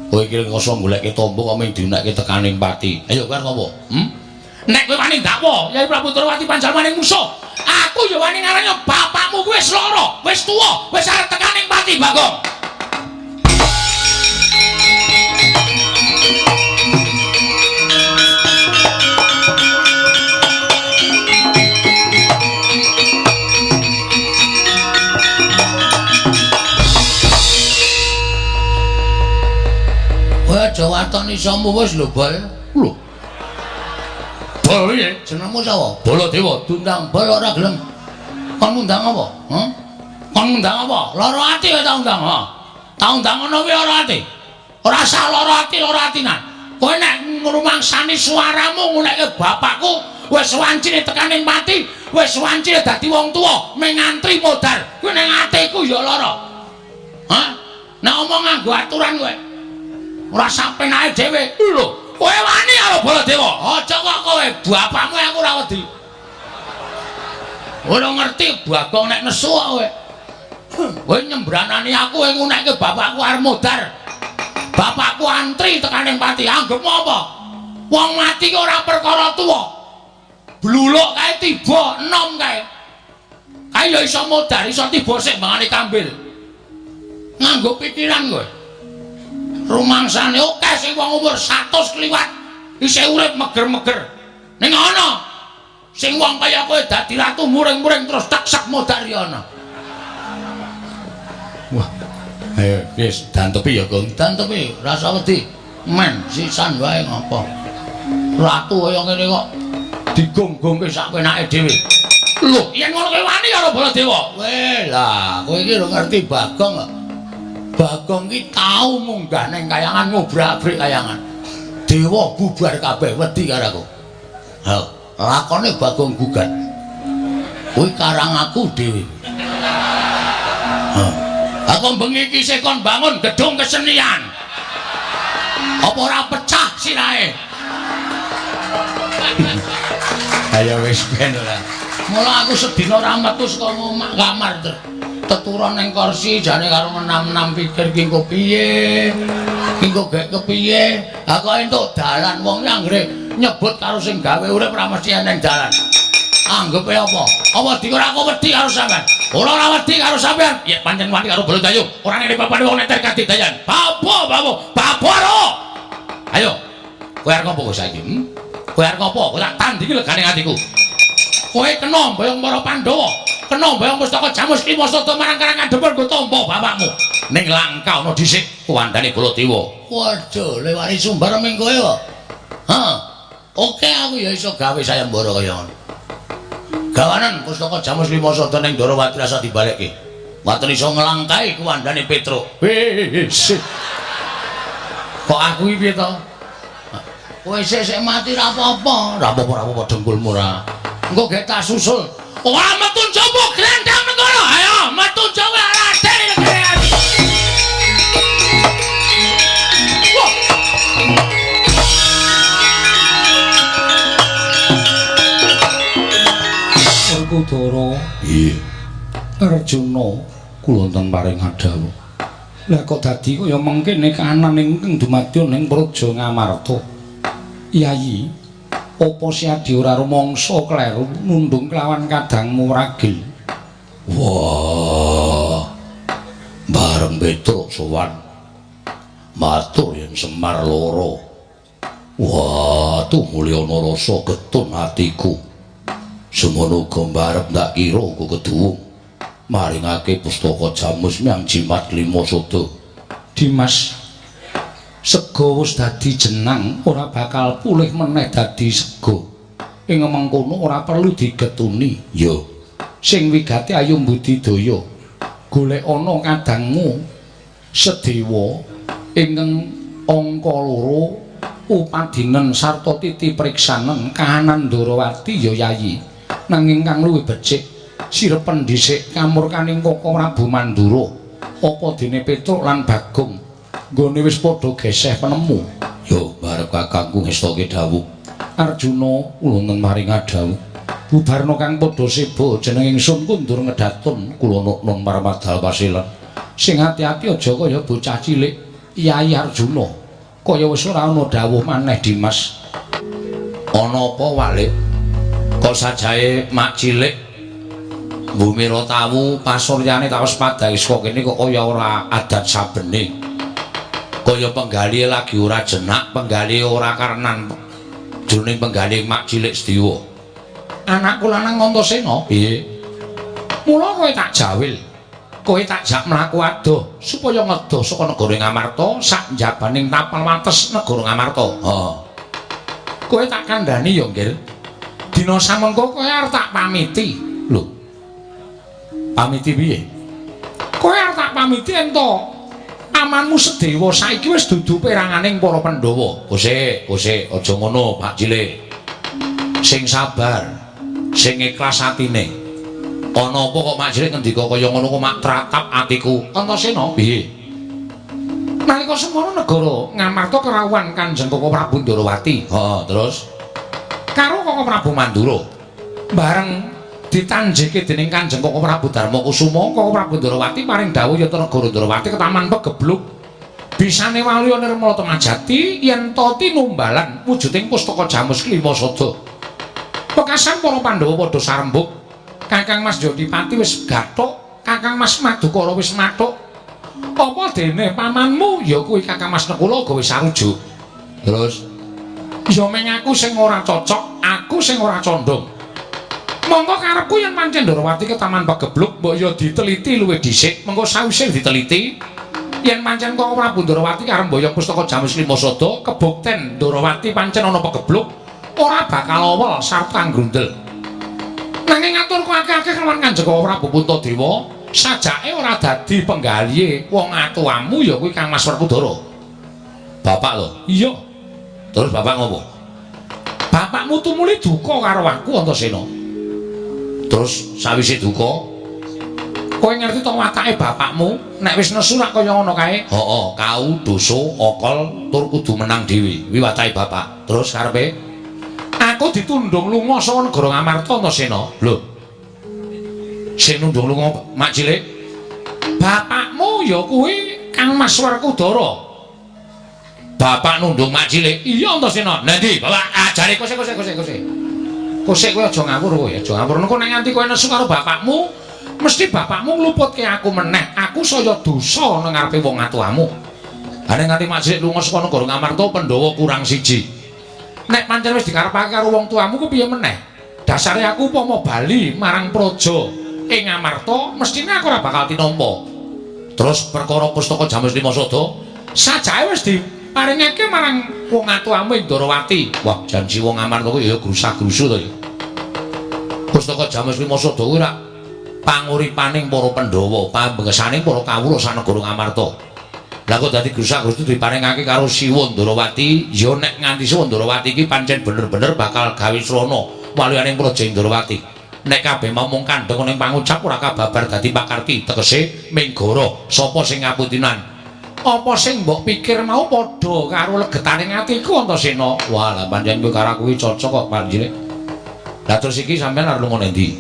Kowe iki ngoso goleki tombo kok mung diunekke tekaning pati. Ayo kowe arep apa? Hmm? Nek kowe wani ndakwa Kyai Prabu Ndorowati panjalmane musuh, aku ya wani ngarani bapakmu kuwi wis lara, wis tuwa, wis arep tekaning pati, Bagong. Kowe aja waton isomu wis lho, Bol. Lho. Bol piye? Jenengmu sapa? Baladewa. Diundang Bol ora gelem. Kon ngundang apa? Hah? Kon ngundang apa? Lara ati kowe tak undang, ha. Tak undang ngono kuwi lara ati. Ora usah lara ati, lara atinan. Kowe nek ngrumangsani suaramu ngunekke bapakku wis wancine tekaning pati, wis wancine dadi wong tuwa, mung ngantri modar. Kuwi ning atiku ya lara. Hah? Nek omong nganggo aturan kowe. Ora sapenake dhewe. Lho, kowe wani karo Baladewa. Aja kok kowe, bapakmu aku ora wedi. Ora ngerti Bagong nek nesu kok kowe. Kowe nyembranani aku kowe ngunekke bapakku arep modar. Bapakku antri tekaning pati, anggepmu apa? Wong mati ki ora perkara tuwa. Bluluk kae tiba enom kae. Kae ya iso modar, iso tiba sik mbangane kambil. Nganggo pikiran kowe. Rumangsane akeh sing wong umur 100 kliwat isih urip meger-meger. Ning ana sing wong kaya kowe dadi ratu muring-muring terus teksak modar ya ana. Wah. Ayo wis dantepi ya, Gong. Dantepi, rasa wedi. Men sisan wae ngopo. Ratu kaya ngene kok digonggongke sak penake dhewe. Lho, yen ngono kowe wani karo Baladewa. Weh, lah kowe iki lho ngerti Bagong kok. Bagong ki tau munggah ning kayangan ngobrak-abrik kayangan. Dewa bubar kabeh wedi karo aku. Ha, lakone Bagong gugat. Kuwi karang aku dhewe. Ha. Aku bengi iki isih kon bangun gedung kesenian. Apa ora pecah sirahe? Ayo wis ben ora. Mula aku sedina ora metu saka omah kamar teturon ning kursi jane karo enam-enam pikir ki engko piye. Ki engko gek kepiye? Ha kok entuk dalan wong anggere nyebut karo sing gawe urip ora mesti eneng dalan. Anggepe apa? Apa dikira aku wedi karo sampean? Ora ora wedi karo sampean. Ya pancen wani karo Baladewa. Ora ngene papane wong neter kadidayan. Babo, babo, babo ro. Ayo. Kowe arep ngopo saiki? Kowe arep ngopo? Kowe tak tandingi legane atiku. Kowe kena mboyong para Pandhawa, kena mboyong pustaka Jamus Klimasada marang Karang Kadempel nggo tampa bapakmu. Ning langka ana dhisik kuwandane Baladewa. Waduh, lewari sumbar ming kowe kok. Ha. Oke aku ya iso gawe sayembara kaya ngono. Gawanan pustaka Jamus Klimasada ning Ndorowati rasa dibalekke. Waten iso nglangkai kuwandane Petruk. Wis. Kok aku iki piye to? Kowe sik mati ra apa-apa. Ra apa-apa, ra apa-apa dengkulmu ra. Engko gek tak susul. Ora metu njaba grandang nang kono. Ayo metu njaba Raden negeri. Wah. Werkudara. Iya. Arjuna kula wonten paring adhawuh. Lah kok dadi kaya mengkene kahanan ingkang dumadya ning Praja Ngamarta. Yayi, apa siadi ora rumangsa kleru nundung kelawan kadangmu ragil? Wah. Bareng Petruk sowan. Matur yen Semar loro. Wah, tumulyana rasa getun atiku. Semono uga mbarep ndak kira uga keduwung. Maringake pustaka Jamus miang jimat Klimasada. Dimas, sega wis dadi jenang ora bakal pulih meneh dadi sega. Ing mengkono ora perlu digetuni. Ya. Sing wigati ayo mbudidaya. Golek ana kadangmu Sedewa ingkang angka loro upadinen sarta titi priksanen kahanan Ndorowati ya Yayi. Nanging kang luwih becik sirepen dhisik kamurkaning Koko Prabu Mandura. Apa dene Petruk lan Bagong nggone wis padha geseh penemu. Yo barep kakangku ngestoke dawuh. Arjuna wonten maring adhawuh. Bubarna kang padha seba jeneng ingsun kundur ngedhatun kula nuknun marmadal pasilen. Sing ati-ati aja kaya bocah cilik Yayi Arjuna. Kaya wis ora ana dawuh maneh Dimas. Ana apa Walik? Kok sajae mak cilik Bumira tawu pasuryane tawes padhang saka kene kok kaya ora adat sabene. Kaya penggalih lagi ora jenak, penggalih ora karenan jroning penggalih mak cilik Sediwa. Anakku lanang Antasena. Piye? Mula kowe tak jawil. Kowe tak jak mlaku adoh supaya ngedoh saka negara Ngamarta sak njabaning tapal wates negara Ngamarta. Heeh. Kowe tak kandhani ya, Nggir. Dina samengko kowe arep tak pamiti. Lho. Pamiti piye? Kowe arep tak pamiti ento amanmu Sedewa saiki wis dudu peranganing para Pandhawa. Kosek, kosek, aja ngono, Pak Cilik. Sing sabar, sing ikhlas atine. Ana apa kok Mak Cilik ngendika kaya ngono kok mak tratap atiku. Antasena, piye? Nalika semono negara Ngamarta kerawuhan Kanjeng Koko Prabu Ndorowati. Heeh, terus karo Koko Prabu Mandura. Bareng Ditanjike dening Kanjeng Koko Prabu Darma Kusuma, Koko Prabu Ndrawati paring dawuh yen negara Ndrawati ketaman pegebluk. Bisane waluya nirmala temajati yen ta tinumbalan wujuding pustaka Jamus Klima Sada. Wekasan para Pandhawa padha sarembug. Kakang Mas Jodipati wis gathuk, Kakang Mas Madukara wis mathuk. Apa dene pamanmu ya kuwi Kakang Mas Nekula gawe sarujuk. Terus ya meng aku sing ora cocok, aku sing ora condong. Monggo karepku yen pancen Ndrawati ke Taman Pagebluk mbok ya diteliti luwih dhisik, mengko sawise diteliti yen pancen Koko Prabu Ndrawati arep mboyong pustaka Jamus Lima Sada, kebukten Ndrawati pancen ana pagebluk ora bakal awel sarta nggrundel. Nanging aturku akeh-akeh kelawan Kanjeng Koko Prabu Puntadewa, sajake ora dadi penggalihe wong atuamu ya kuwi Kang Mas Werkudara. Bapak lho? Iya. Terus bapak ngopo? Bapakmu tumuli duka karo aku Antasena. Terus sawise duka, kowe ngerti to watake bapakmu nek wis nesu rak kaya ngono kae? Heeh, kau dosa okol tur kudu menang dhewe. Kuwi watake bapak. Terus karepe aku ditundung lunga saka negara Ngamarta Antasena. Lho. Sing nundung lunga mak cilik? Bapakmu ya kuwi Kang Mas Werkudara. Bapak nundung mak cilik? Iya Antasena. Lha ndi? Bapak ajare kosek kosek kosek kosek. Kosek kowe aja ngawur kowe, aja ngawur. Engko nek nganti kowe nesu karo bapakmu, mesti bapakmu ngluputke aku meneh. Aku saya dosa nang ngarepe wong atuamu. Ha nek nganti mak cilik lunga saka negara Ngamarta, Pandhawa kurang siji. Nek pancen wis dikarepake karo wong tuamu ku piye meneh? Dasare aku upama bali marang praja ing Ngamarta, mestine aku ora bakal tinampa. Terus perkara pustaka Jamus Lima Sada, sajake wis diparingake marang wong atuamu ing Ndrawati. Wah, janji wong Ngamarta kuwi ya grusah-grusu to ya. Pustaka Jamus Lima Sada kuwi rak panguripaning para Pandhawa, pambengesaning para kawula sanegara Ngamarta. Lah kok dadi grusah-grusu diparingake karo Siwa Ndrawati, ya nek nganti Siwa Ndrawati iki pancen bener-bener bakal gawe srana waluyaning praja Ndrawati. Nek kabeh mau mung kandheng ning pangucap ora kababar dadi pakarti, tegese minggara sapa sing ngaputinan. Apa sing mbok pikir mau padha karo legetane atiku Antasena? Wah, lah pancen kowe karo aku iki cocok kok Pak Cilik. Lah terus iki sampean arep lunga endi?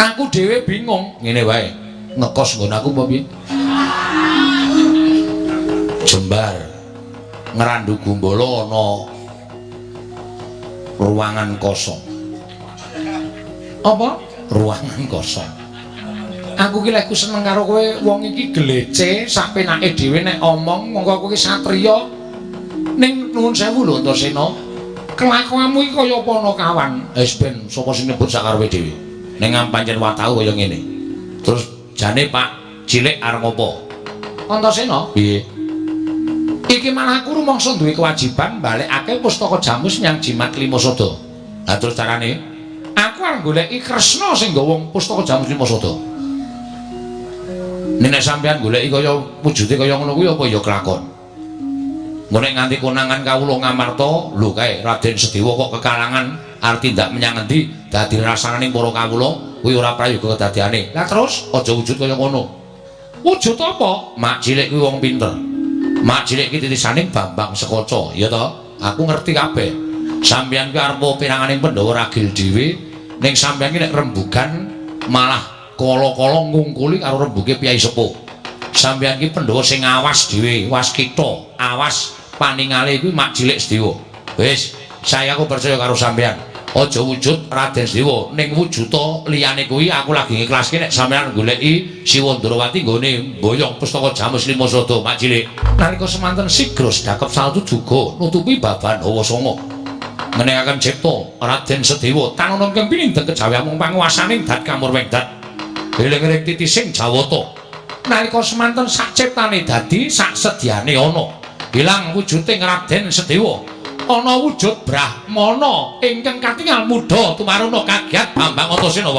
Aku dhewe bingung, ngene wae. Ngekos nggon aku apa piye? Jembar Ngrandu Gumbala ana ruangan kosong. Apa? Ruangan kosong. Aku ki lek seneng karo kowe, wong iki gelece sak penake dhewe nek omong, mongko aku ki satriya. Ning nuwun sewu lho Antasena. Kelakuanmu iki kaya apa ana kawan? Wis ben sapa sing nyebut sak karepe dhewe. Ning pancen wataku kaya ngene. Terus jane Pak Cilik arep ngopo? Antasena, piye? Iki malah aku rumangsa duwe kewajiban balekake pustaka Jamus nyang Jimat Lima Sada. Lah terus carane? Aku arep goleki Kresna sing nggawa pustaka Jamus Lima Sada. Nek sampean goleki kaya wujude kaya ngono kuwi apa ya kelakon. Engko nek nganti konangan kawula Ngamarta, lho kae Raden Sedewa kok kekalangan arep tindak menyang endi dadi rasananing para kawula kuwi ora prayoga kedadiane. Lah terus aja wujud kaya ngono. Wujud apa? Mak cilik kuwi wong pinter. Mak cilik iki titisaning Bambang Sekoco, ya toh? Aku ngerti kabeh. Sampeyan kuwi arep piranganing Pandhawa ragil dhewe, ning sampeyan iki nek rembugan malah kala-kala ngungkuli karo rembuge Piyai Sepuh. Sampeyan iki Pandhawa sing awas dhewe, waskita, awas paningale kuwi mak cilik Sedewa. Wis, saya aku percaya karo sampeyan. Aja wujud Raden Sedewa, ning wujuda liyane kuwi aku lagi ngiklaske nek sampeyan goleki Siwa Ndrawati nggone mboyong pustaka Jamus Lima Sada mak cilik. Nalika semanten sigra sedakep saltu juga nutupi baban hawa sanga. Ngenekaken cipta Raden Sedewa tanana ingkang pinindeng kejawi amung panguwasaning dat kamurwengdat. Eling-eling titising Jawata. Nalika semanten sak ciptane dadi sak sedyane ana. Ilang wujuding Raden Sedewa. Ana wujud Brahmana ingkang katingal mudha tumaruna kagiat Bambang Antasena.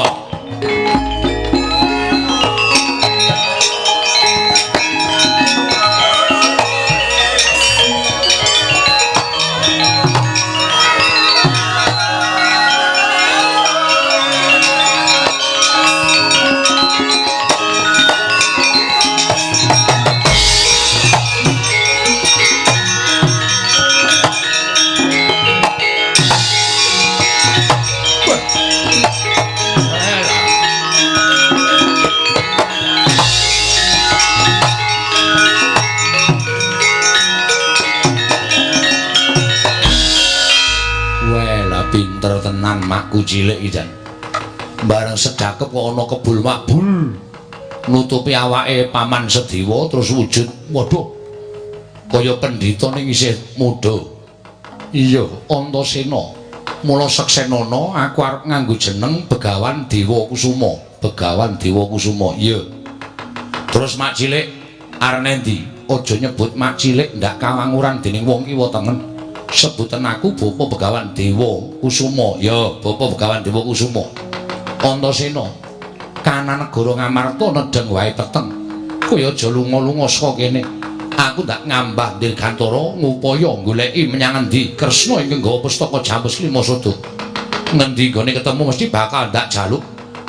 tenan makku cilik iki jan. Bareng sedakep kok ana kebul makbul nutupi awake Paman Sedewa terus wujud. Waduh. Kaya pendhita ning isih muda. Iya, Antasena. Mula seksenana aku arep nganggo jeneng Begawan Dewa Kusuma. Begawan Dewa Kusuma. Iya. Terus mak cilik arep endi? Aja nyebut mak cilik ndak kawanguran dening wong kiwa tengen. Sebutan aku Bapa Begawan Dewa Kusuma. Ya, Bapa Begawan Dewa Kusuma. Antasena, kana negara Ngamarta nedheng wae peteng. Kowe aja lunga-lunga saka kene. Aku ndak ngambah dirgantara ngupaya goleki menyang endi Kresna ingkang nggawa pustaka Jamus Lima Sada. Ngendi nggone ketemu mesti bakal ndak jaluk.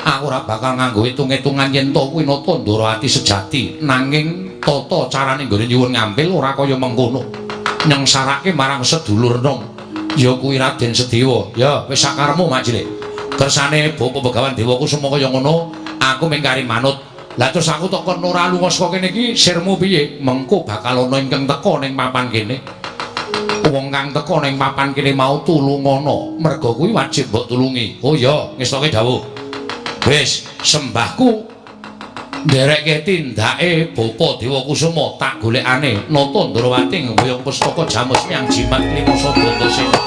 Aku ora bakal nganggo hitung-hitungan yen to kuwi nata Ndorowati sejati, nanging tata carane nggone nyuwun ngampil ora kaya mengkono. Nyengsarake marang sedulur nom ya kuwi Raden Sedewa. Ya wis sakaremu mak cilik. Kersane Bapa Begawan Dewa Kusuma kaya ngono, aku mung kari manut. Lah terus aku tok kon ora lunga saka kene iki sirmu piye? Mengko bakal ana ingkang teka ning papan kene. Wong kang teka ning papan kene mau tulungana, merga kuwi wajib mbok tulungi. Oh iya, ngestoke dawuh. Wis sembahku nderekke tindake Bapa Dewa Kusuma tak golekane nata Ndorowati ngboyong pustaka Jamus Miang Jimat Lima Sada Antasena.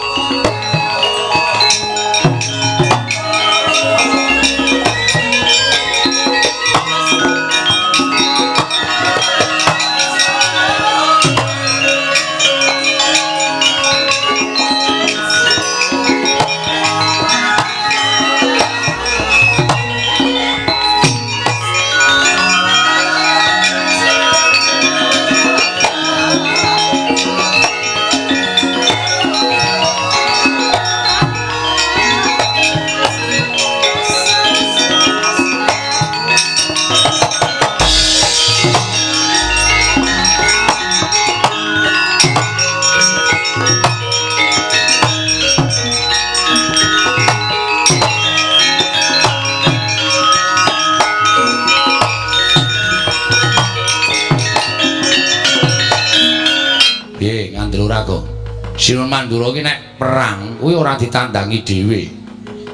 Sinuwun Mandura iki nek perang kuwi ora ditandangi dhewe.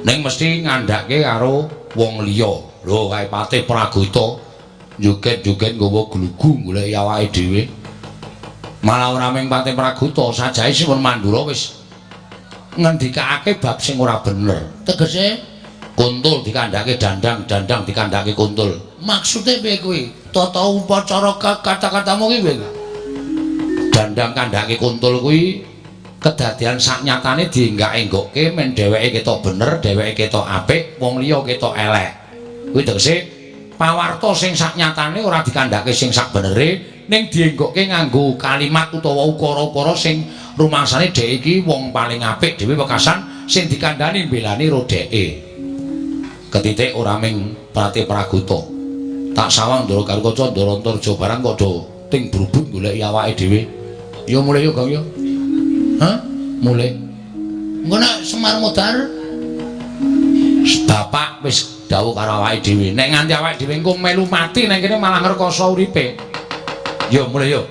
Ning mesti ngandhake karo wong liya. Lho kae Patih Pragota joget-joget nggawa glugu goleki awake dhewe. Malah ora mung Patih Pragota, sajae Sinuwun Mandura wis ngendikake bab sing ora bener. Tegese kuntul dikandhake dandang, dandang dikandhake kuntul. Maksude piye kuwi? Tata upacara kata-katamu ki piye? Dandang kandhake kuntul kuwi kedadian saknyatane dienggak-enggokke men dheweke ketok bener, dheweke ketok apik, wong liya ketok elek. Kuwi tegese pawarta sing saknyatane ora dikandhake sing sakbenere, ning dienggokke nganggo kalimat utawa ukara-ukara sing rumangsane dhek iki wong paling apik dhewe wekasan sing dikandhani mbelani ro dheke. Ketitik ora ming Patih Pragota. Tak sawang Ndara Garukaca, Ndara Antarja barang kok do ting brubut goleki awake dhewe. Ya mulih yo, Gong yo. Hah? Mulih. Engko nek Semar modar bapak wis dawuh karo awake dhewe. Nek nganti awake dhewe engko melu mati nang kene malah ngrekoso uripe. Yo mulih yo.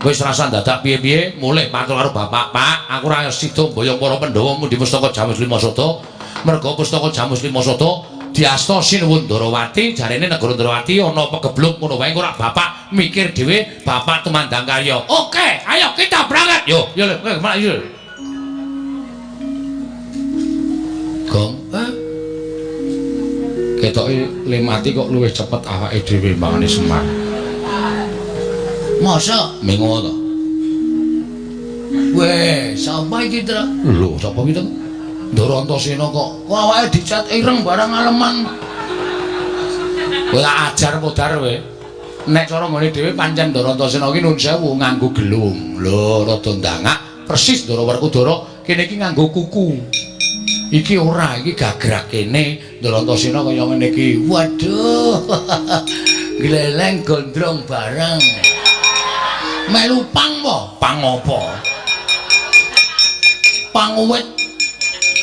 Wis rasa dadak piye-piye, mulih matur karo bapak, "Pak, aku ora sida mboyong para Pandhawa mundhi pustaka Jamus Lima Sada. Merga pustaka Jamus Lima Sada diasta Sinuwun Ndorowati, jarene negara Ndorowati ana pegebluk ngono wae engko ora bapak mikir dhewe, bapak tumandang karya." Oke, ayo kita berangkat. Yo, yo, yo. Gong, ketoke le mati kok luwih cepet awake dhewe mbangane Semar. Masa mengo to? Weh, sapa iki, Tru? Lho, sapa iki, Tru? Ndara Antasena kok kok awake dicat ireng barang aleman. Kowe tak ajar modar kowe. Nek cara nggone dhewe pancen Ndara Antasena iki nun sewu nganggo gelung. Lho, rada ndangak persis Ndara Werkudara kene iki nganggo kuku. Iki ora, iki gagrak kene Ndara Antasena kaya ngene iki. Waduh. Gleleng gondrong bareng. Melu pang po? Pang apa? Pang uwit.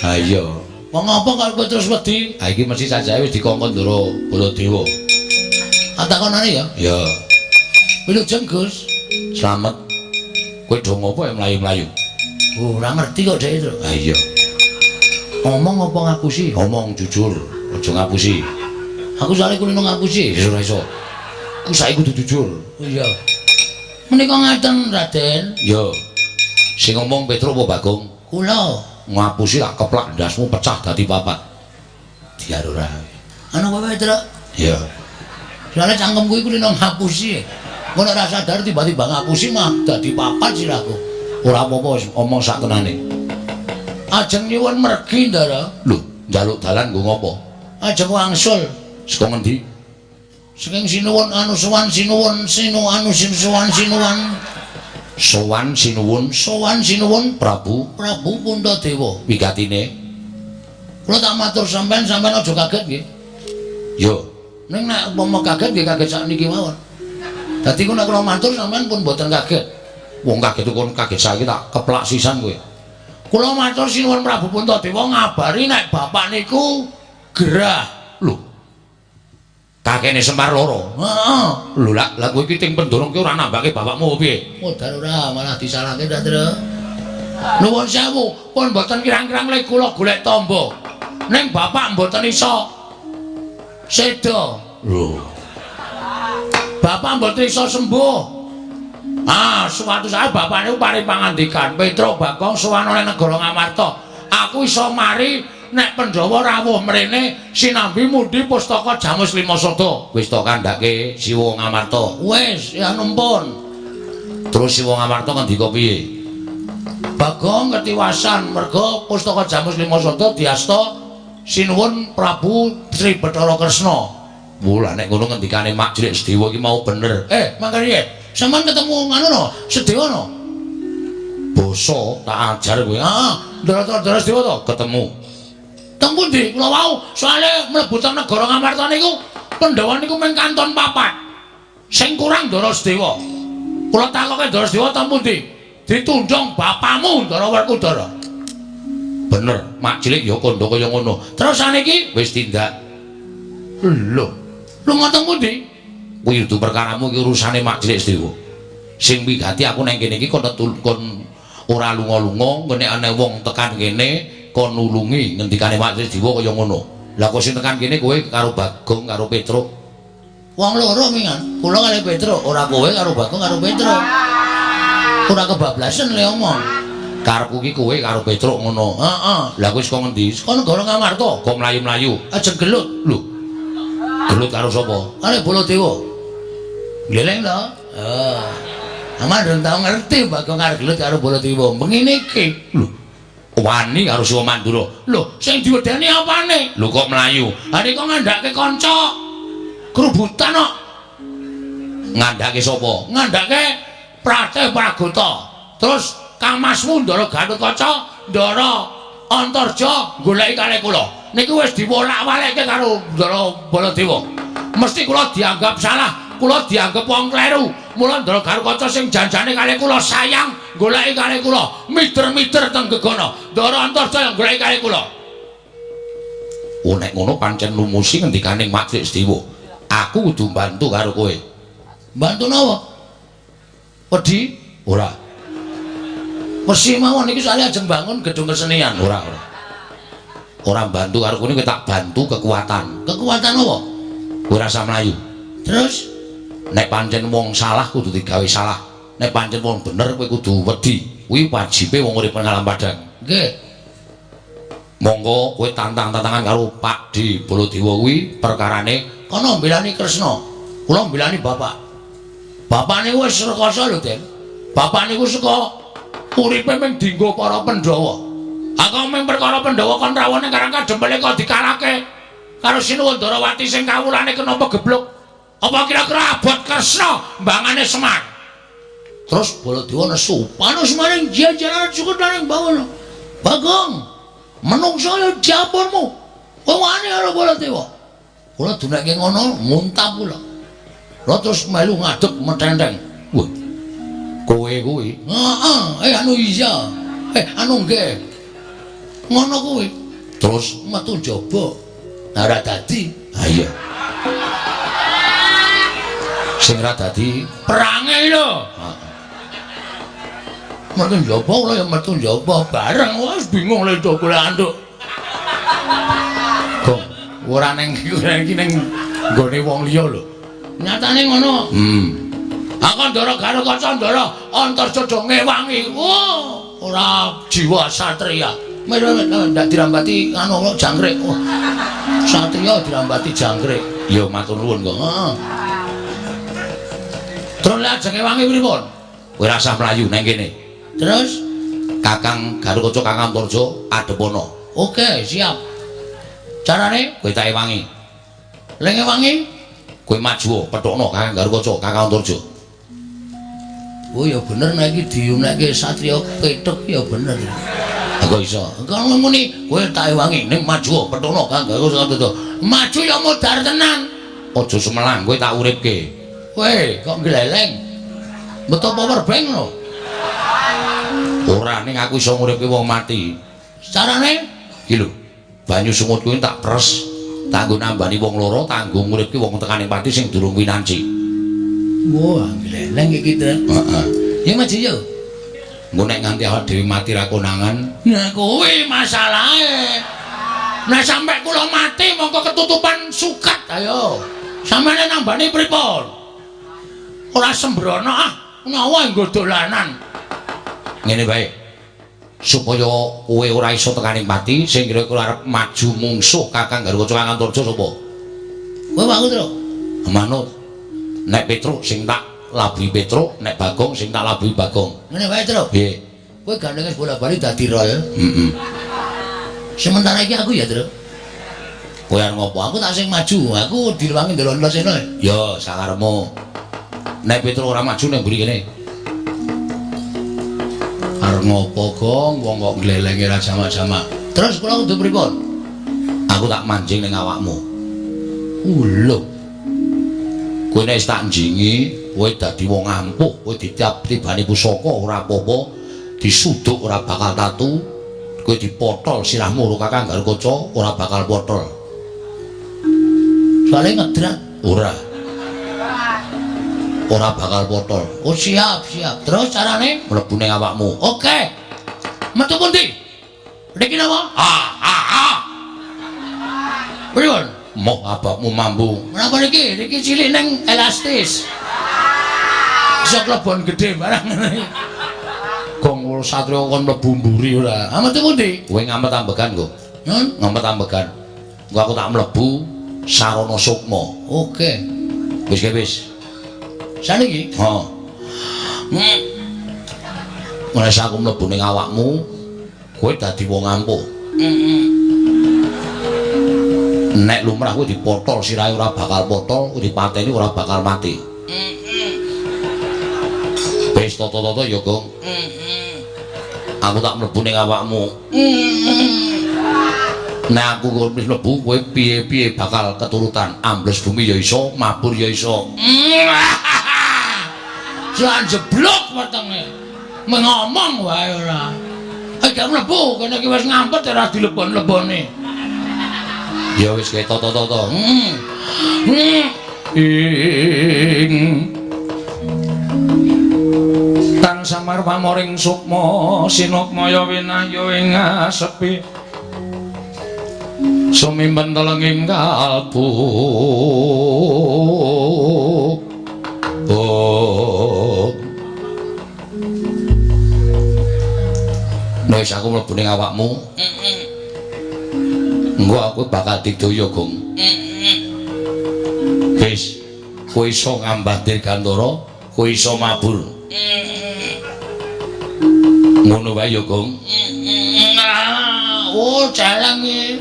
Ha iya. Wong apa kok kowe terus wedi? Ha iki mesti sajae wis dikongkon Ndara Baladewa. Takonane ya? Ya. Wilujeng, Gus. Slamet. Kowe do ngopo ya mlayu-mlayu? Ora ngerti kok dhek, Tru. Ha iya. Omong apa ngapusi? Omong jujur, aja ngapusi. Aku soalé kulino ngapusi. Wis ora iso. Ku saiki kudu jujur. Oh iya. Menika ngaten, Raden. Yo. Sing ngomong Petruk apa Bagong? Kula Ngapusi tak keplak ndasmu pecah dadi papat. Diar ora. Anu apa Petruk? Iya. Soale cangkemku iku kulino ngapusi. Engko nek ora sadar tiba-tiba ngapusi mah dadi papat sirahku. Ora apa-apa wis omong sak tenane. Ajeng nyuwun mergi, Ndara. Lho, njaluk dalan nggo ngopo? Ajeng wangsul. Saka ngendi? Saking sinuwun anu sowan sinuwun sinu anu sin sowan sinuwun Sowan sinuwun sowan sinuwun Prabu Prabu Puntadewa. Wigatine. Kula tak matur sampean, sampean aja kaget nggih. Yo, Ning nek umpama kaget nggih kaget sakniki mawon. Dadi ku nek kula matur sampean pun mboten kaget. Wong kaget kon kaget saiki tak keplak sisan kowe. Kula matur sinuwun Prabu Puntadewa ngabari nek bapak niku gerah. Lho. Kakene Semar loro. Heeh. Lho lak lah kowe iki ting pendorong ki ora nambake bapakmu apa piye? Modar ora malah disalahke ta, Tru. Nuwun sewu, pun mboten kirang-kirang lek kula golek tamba. Ning bapak mboten iso seda. Lho. Bapak mboten iso sembuh. Ah, suatu saat bapak niku paring pangandikan, Petruk Bagong sowan ning negara Ngamarta. Aku iso mari nek Pandhawa rawuh mrene sinambi mundi pustaka Jamus Lima Sada. Wis to kandhake Siwa Ngamarta. Wis, ya numpun. Terus Siwa Ngamarta ngendika piye? Bagong ketiwasan merga pustaka Jamus Lima Sada diasta sinuwun Prabu Sri Bathara Kresna. Wah, nek ngono ngendikane Mak Cilik Sedewa iki mau bener. Mangkane piye? Sampeyan ketemu ngono no, Sedewa no? Basa tak ajar kowe. Heeh, Ndara-ndara Sedewa to? Ketemu. Teng pundi? Kula wau soalé mlebu teng negara Ngamarta niku Pandhawa niku mung kanton papat. Sing kurang Ndara Sedewa. Kula takoke Ndara Sedewa teng pundi? Ditundhung bapamu Ndara Werkudara. Bener, Mak Cilik ya kandha kaya ngono. Terus saniki Wis tindak. lho, lunga teng pundi? Kuwi kudu perkaramu iki urusane Mak Cilik Sedewa. Sing wigati aku nang kene iki kon kon ora lunga-lunga, nek ana wong tekan kene kon nulungi ngendikane Mak Cilik Sedewa kaya ngono. Lah kok sing tekan kene kowe karo Bagong karo Petruk. Wong loro mingan, kula kali Petruk, ora kowe karo Bagong karo Petruk. Ora kebablasan le omong. Karepku iki kowe karo Petruk ngono. Heeh. Lah kowe saka ngendi? Saka negara Ngamarta. Kok mlayu-mlayu? Ajeng gelut. Lho. Gelut karo sapa? Karo Baladewa. Gleleng to? Heeh. Aman durung tau ngerti Bagong karo gelut karo Baladewa. Mengene iki. Lho. Wani karo Siwa Mandura. Lho, sing diwedeni apane? Lho kok mlayu? Ha nika ngandhake kanca. Kerubutan kok. Ngandhake sapa? Ngandhake Pratih Pragota. Terus Kamasmu Ndara Gatotkaca, Ndara Antarja goleki kalih kula. Niku wis diwolak-walekke karo Ndara Baladewa. Mesti kula dianggap salah, kula dianggap wong kleru. Mula Ndara Gatotkaca sing janjane kalih kula sayang goleki kalih kula, mider-mider teng gegana. Ndara Antarja goleki kalih kula. Oh nek ngono pancen lumusi ngendikane Mak Cilik Sedewa. Aku kudu bantu karo kowe. Bantu napa? Wedi? Ora. Wesi mawon iki soalnya ajeng bangun gedung kesenian. Ora, ora. Ora bantu karo kowe tak bantu kekuatan. Kekuatan apa? Kowe rasa mlayu. Terus nek pancen wong salah kudu digawe salah. Nek pancen wong bener kowe kudu wedi. Kuwi wajibe wong urip nang alam padang. Nggih. Monggo kowe tantang-tantangan karo Pak D Baladewa kuwi perkarane kono mbelani Kresna. Kula mbelani bapak. Bapak niku wis rekoso lho, Den. Bapak niku saka uripe mung dienggo para Pandhawa. Aku mung perkara Pandhawa kon rawuh ning Karang Kadempel kok dikalahke karo Sinuwun Ndarawati sing kawulane kena pegebluk. Apa kira-kira abot Kresna mbangane Semar? Terus Baladewa nesu, panus maring jajaran cukup maring bawono. Bagong, menungso ya dapurmu. Kowe wani karo Baladewa. Kula dunekke ngono muntah kula. Kula terus melu ngadeg metenteng. Wah. Kowe kuwi. Heeh, anu iya. Anu nggih. Ngono kuwi. Terus metu njaba. Nah, ora dadi. Ha iya. Sing ora dadi perange lho. Heeh. Metu njaba kula ya metu njaba bareng wis bingung lho golek anduk. Ora ning iki ning nggone wong liya lho. Nyatane ngono. Aku Ndara Garukaca Ndara Antarja do ngewangi. Oh, ora jiwa satria. Ndak dirambati anu jangkrik. Oh. Satria dirambati jangkrik. Ya matur nuwun kok. Heeh. Terus lek ajeng ngewangi pripun? Kowe ora usah mlayu nang kene. Terus Kakang Garukaca Kakang Antarja adhepono. Oke, siap. Carane kowe tak ewangi. Lek ngewangi kowe maju pethukno Kakang Garukaca Kakang Antarja. Oh ya bener nek iki diunekke satria pethuk ya bener. Kok iso? Kok ngomuni kowe tak ewangi ning maju pethukno Kakang Garukaca Antarja. Maju ya modar tenan. Aja sumelang kowe tak uripke. Kowe kok gleleng. Beto power bank lho. Ora ning aku iso nguripke wong mati. Carane iki lho. Banyu sungut kuwi tak pres, tak nggo nambani wong loro, tak nggo nguripke wong tekane pati sing durung winanci. Wah, gleleng iki, Tren. Heeh. Ya maju yo. Engko nek nganti awak dhewe mati ra konangan. Nah kuwi masalahe. Nek sampe kula mati mongko ketutupan suket ayo. Sampeyan nambani pripun? Ora sembrono ah, menawa nggo dolanan. Ngene bae. Supaya kowe ora iso tekaning pati, sing kira-kira arep maju mungsuh Kakang Garukaca Kakang Antarja sapa? Kowe aku, Tru. Manut. Nek Petruk sing tak labuhi Petruk, nek Bagong sing tak labuhi Bagong. Ngene wae, Tru. Piye? Kowe gandeng wis bola-bali dadi rol. Heeh. Sementara iki aku ya, Tru. Kowe arep ngopo? Aku tak sing maju, aku direwangi ndelok Antasena. Ya, sakarepmu. Nek Petruk ora maju ning mburi kene. Arep ngopo, Gong? Wong kok glelenge ra jamak-jamak. Terus kula kudu pripun? Aku tak manjing ning awakmu. Lho. Kowe nek wis tak njingi, kowe dadi wong ampuh, kowe ditibani pusaka ora apa-apa, disuduk ora bakal tatu, kowe dipotol sirahmu karo Kakang Garukaca ora bakal potol. Soale ngedrat ora. Ora bakal potol. Oh siap, siap. Terus carane mlebu ning awakmu. Oke. Metu pundi? Niki napa? Ah, ah, ah. Pripun? Moh abakmu mambu. Menapa niki? Niki cilik ning elastis. Iso klebon gedhe barang ngene. Gong satria kon mlebu mburi ora. Ah metu pundi? Kowe ngamet ambegan kok. Hmm? Ngamet ambegan. Engko aku tak mlebu sarana sukma. Oke. Wis ke wis. Saniki? Heeh. Nek aku mlebu ning awakmu, kowe dadi wong ampuh. Nek lumrah kowe dipotol sirahe ora bakal potol, kowe dipateni ora bakal mati. Wis tata-tata ya, Gong. Aku tak mlebu ning awakmu. Nek aku wis mlebu, kowe piye-piye bakal keturutan. Ambles bumi ya iso, mabur ya iso. Jan jeblok wetenge. Mengomong wae ora. Iki mlebu kene iki wis ngampet ora dilebon-lebone. Ya wis kae tata-tata. Ing tan samar pamoring sukma sinukmaya winahya ing asepi sumimpen telenging kalbu. Oh. Nek aku mlebu ning awakmu, engko aku bakal didaya, Gong. Wis, kowe iso ngambah dirgantara, kowe iso mabur. Ngono wae ya, Gong. Oh, celeng iki.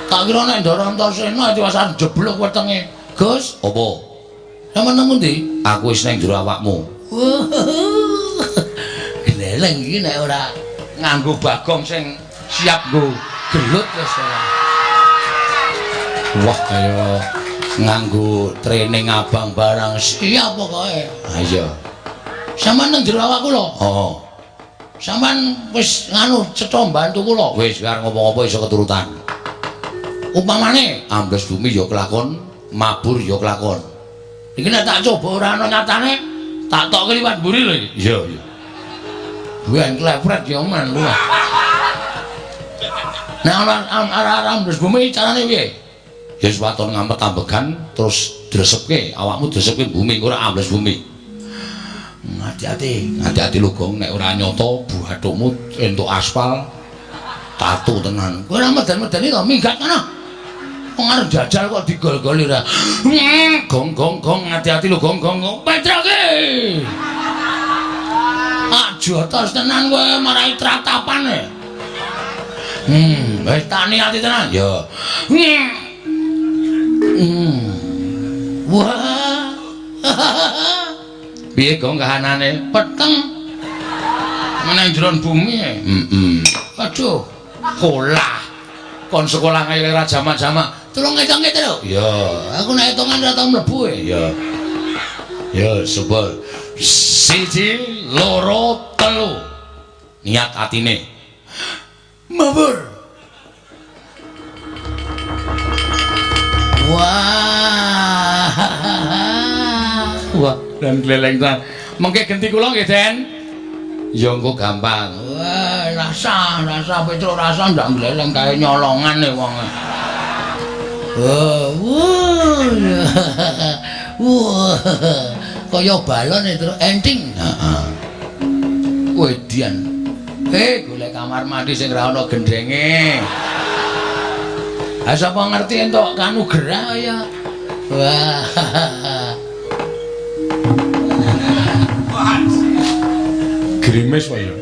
Tak kira nek Ndara Antasena diwasan jeblok wetenge. Gus, apa? Sampeyan nang ndi? Aku wis nang jero awakmu. Gleleng iki nek ora nganggo Bagong sing siap nggo gelut wis ora. Wah, kaya nganggo training abang barang siap pokoke. Ha iya. Sampeyan nang jero awak kula? Heeh. Sampeyan wis nganu cetha mbantu kula. Wis arep ngopo-ngopo iso keturutan. Upamane ambles bumi ya kelakon, mabur ya kelakon. Iki nek tak coba ora ana nyatane, tak tokke liwat mburi lho iki. Iya, iya. Ben klepret ya men luwih. Nek ana arah ambles bumi carane piye? Ya wis waton ngampet ambegan terus dresepke, awakmu dresepke bumi ora ambles bumi. Hati-hati, hati-hati lho Gong, nek ora nyata buhathukmu entuk aspal tatu tenan. Kowe ora meden-medeni to, minggat kana. Wong arep jajal kok digol-goli ora. Gong gong gong, hati-hati lho Gong gong. Petroke. Ah jotos tenan kowe marai tratapan e. Wis tak niati tenan. Ya. Wah. Piye Gong kahanane? Peteng. Meneng jero bumi e. Heeh. Aduh, kolah. Kon sekolah kaya ora jamak-jamak. Tulung ngitung-ngitung lho. Ya, aku nek hitungan ora tau mlebu e. Ya. Ya, coba. 1 2 3. Niat atine. Mabur. Wah. Wah, dan gleleng tenan. Mengke genti kula nggih, Den. Ya engko gampang. Wah, rasa Petro rasa ndak gleleng kae nyolongan e wong. Wah. Wah. Kaya balon e terus enting. Heeh. Wedian. Golek kamar mandi sing ora ana gendenge. Ha sapa ngerti entuk kanugrah ya. Wah. Grimis wae ya.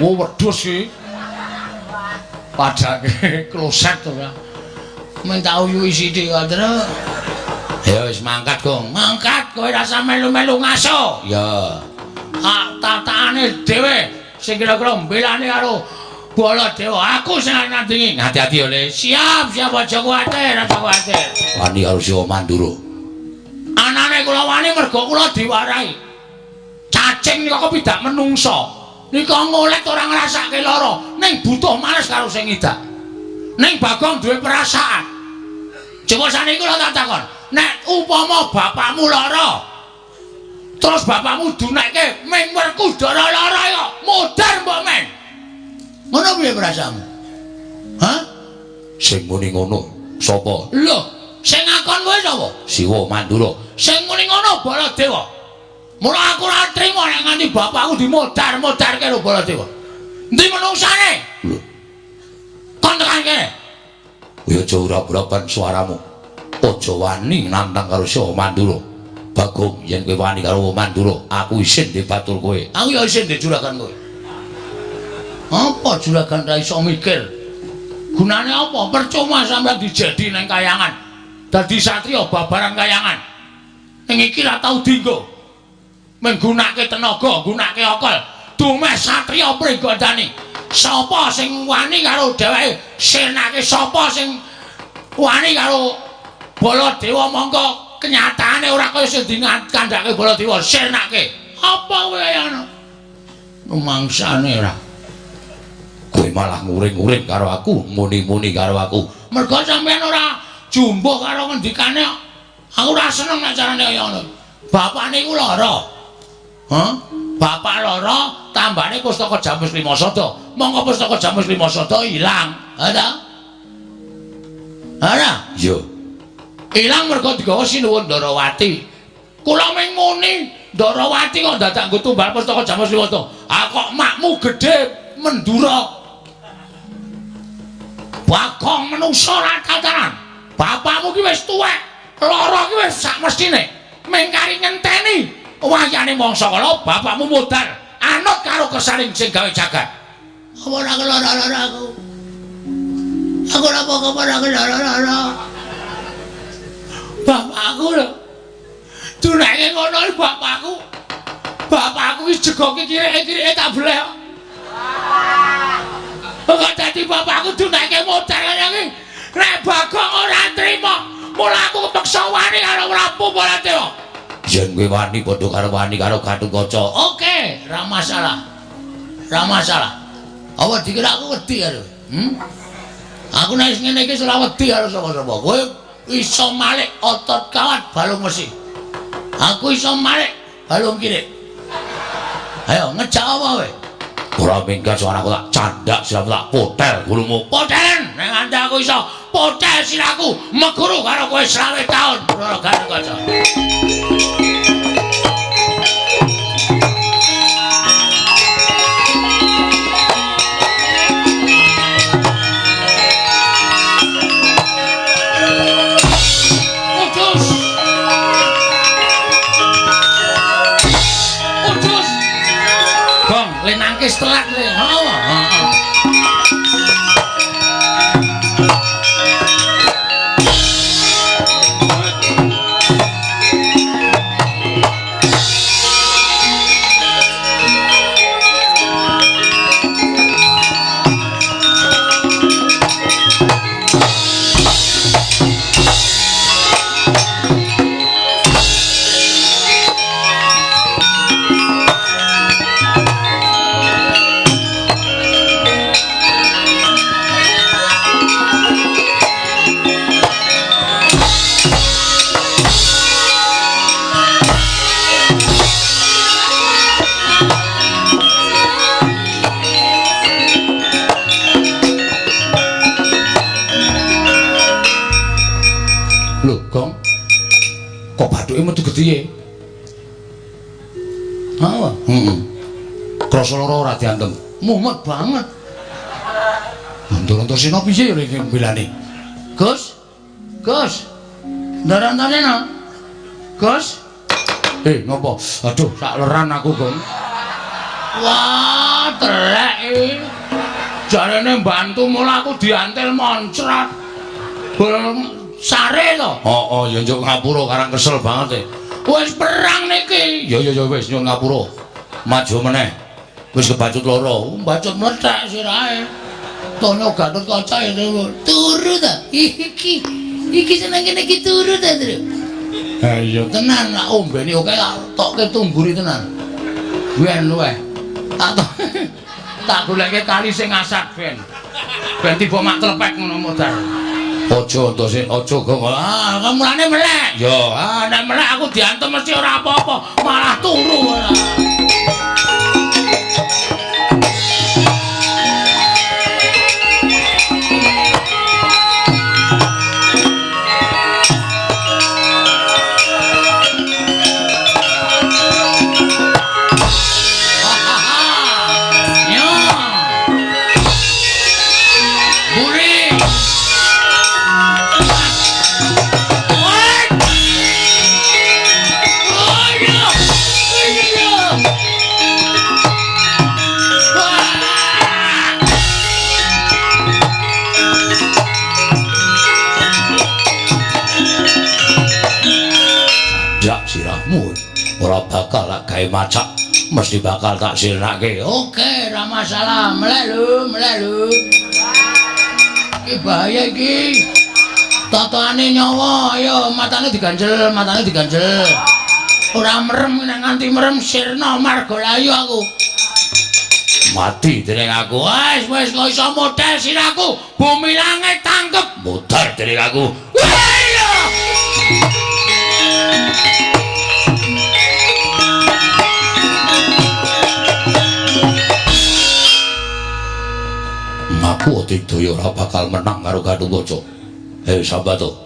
Wo wedhus iki. Padake kloset ora. Men tak uyuhi sithik kok, Tru. Ya wis mangkat, Gong. Mangkat kowe rasa melu-melu ngaso. Ya. Hak tataane dhewe sing kira-kira mbelani karo Baladewa. Aku sing nandingi. Hati-hati ya, Le. Siap, siap aja kuwatir, aja kuwatir. Wani karo Siwa Mandura. Anane kula wani mergo kula diwarahi. Cacing nika kok pidak menungsa. Nika ngolet ora ngrasake lara, ning butuh males karo sing ngidak. Ning Bagong duwe perasaan. Coba saniki kula tak takon, nek upama bapakmu lara, terus bapakmu dunekke ming Werkudara lara ya, modar mbok men. Ngono piye perasaanmu? Hah? Sing muni ngono sapa? Lho, sing ngakon kowe sapa? Siwa Mandura. Sing muni ngono Baladewa. Mula aku ora trima nek nganti bapakku dimodar-modarke karo Baladewa. Endi menungsane? Lho, kon tekan kene. Kowe aja ora-uraban suaramu. Aja wani nantang karo Siwa Mandura. Bagong, yen kowe wani karo Mandura, aku isin di batur kowe. Aku ya isin di juragan kowe. Apa juragan ra iso mikir? Gunane apa? Percuma sampeyan dijedi nang kayangan. Dadi satriya babaran kayangan. Ning iki ra tau dienggo. Menggunakake tenaga, nggunakake akal. Dumeh satriya Pringgondani. Sapa sing wani karo dheweke? Senake sapa sing wani karo Baladewa mongko kenyataane ora kaya sing dikandhake Baladewa, senake. Apa kowe kaya ngono? Rumangsane ora. Kowe malah nguring-nguring karo aku, muni-muni karo aku. Mergo sampeyan ora jumbuh karo ngendikane. Aku ora seneng nek carane kaya ngono. Bapakne iku lara. Hah? Bapak lara, tambane pustaka Jamus Lima Sada. Mongko pustaka Jamus Lima Sada ilang. Ha ta? Ora? Iya. Ilang mergo digawa Sinuwun Ndarawati. Kula ming muni Ndarawati kok dadak nggo tumbal pustaka Jamus Lima Sada. Ah kok makmu gedhe Mendura. Bagong menungsa ora tataran. Bapakmu ki wis tuwek, lara ki wis sak mestine. Ming kari ngenteni wayane mangsa kala bapakmu modar anut karo kesaring sing gawe jagat. Apa ora kelara-lara aku? Aku ora apa-apa ora kelara-lara. Bapakku lho. Duneke ngono iki bapakku. Bapakku iki jegoke kireke-kireke tak bleh. Kok dadi bapakku duneke modar kaya iki. Nek Bagong ora trima, mula aku kepeksa wani karo Prabu Baladewa. Yen kowe wani padha karo wani karo Gatotkaca. Oke, ra masalah. Ra masalah. Apa dikira aku wedi karo? Aku nek ngene iki ora wedi karo sapa-sapa. Kowe iso malik otot kawat balung wesi. Aku iso malik balung kirik. Ayo ngejak apa kowe? Ora minggat sowan aku tak candhak sirahmu tak potel gulumu. Potelen nek nganti aku iso potel sirahku meguru karo kowe 20 taun. Ndara Gatotkaca. Nangkis telat le. Heeh. Heeh. Lho, Gong. Kok bathuke metu gedhe? Heeh. Heeh. Krasa lara ora diantem. Mumet banget. Ndara-Antasena piye ya iki mbelane? Gus. Gus. Ndara-Antasena. Gus. Ngopo? Aduh, sak leran aku, Gong. Wah, telek iki. Jarene mbantu mula aku diantil moncrat. Bol sare to? Heeh, ya njuk ngapura karang kesel banget e. Wis perang niki. Ya ya ya wis nyuwun ngapura. Maju meneh. Wis kebacut loro, bacut mlethek sirahe. Tono Gatotkaca turu ta. Iki iki seneng kene iki turu ta, Tru. Ha iya tenan tak ombeni oke tak tokke tumburi tenan. Ben luweh. Tak tak goleke kali sing asat ben. Ben tiba mak tlepek ngono modar. Aja Antasena, aja Gong. Ah, mulane melek. Ya, ah nek melek aku diantem mesti ora apa-apa, malah turu ora. Ora bakal tak gawe macak, mesti bakal tak sirnake. Oke, ora masalah. Melek lho, melek lho. Iki bahaya iki. Totone nyawa, ayo matane diganjel, matane diganjel. Ora merem nek nganti merem sirna margalayu aku. Mati dening aku. Wis wis kok iso model sirahku. Bumi langit tangkep. Modar dening aku. Wah! Aku Digdaya ora bakal menang karo Gatotkaca. Hei Sambato.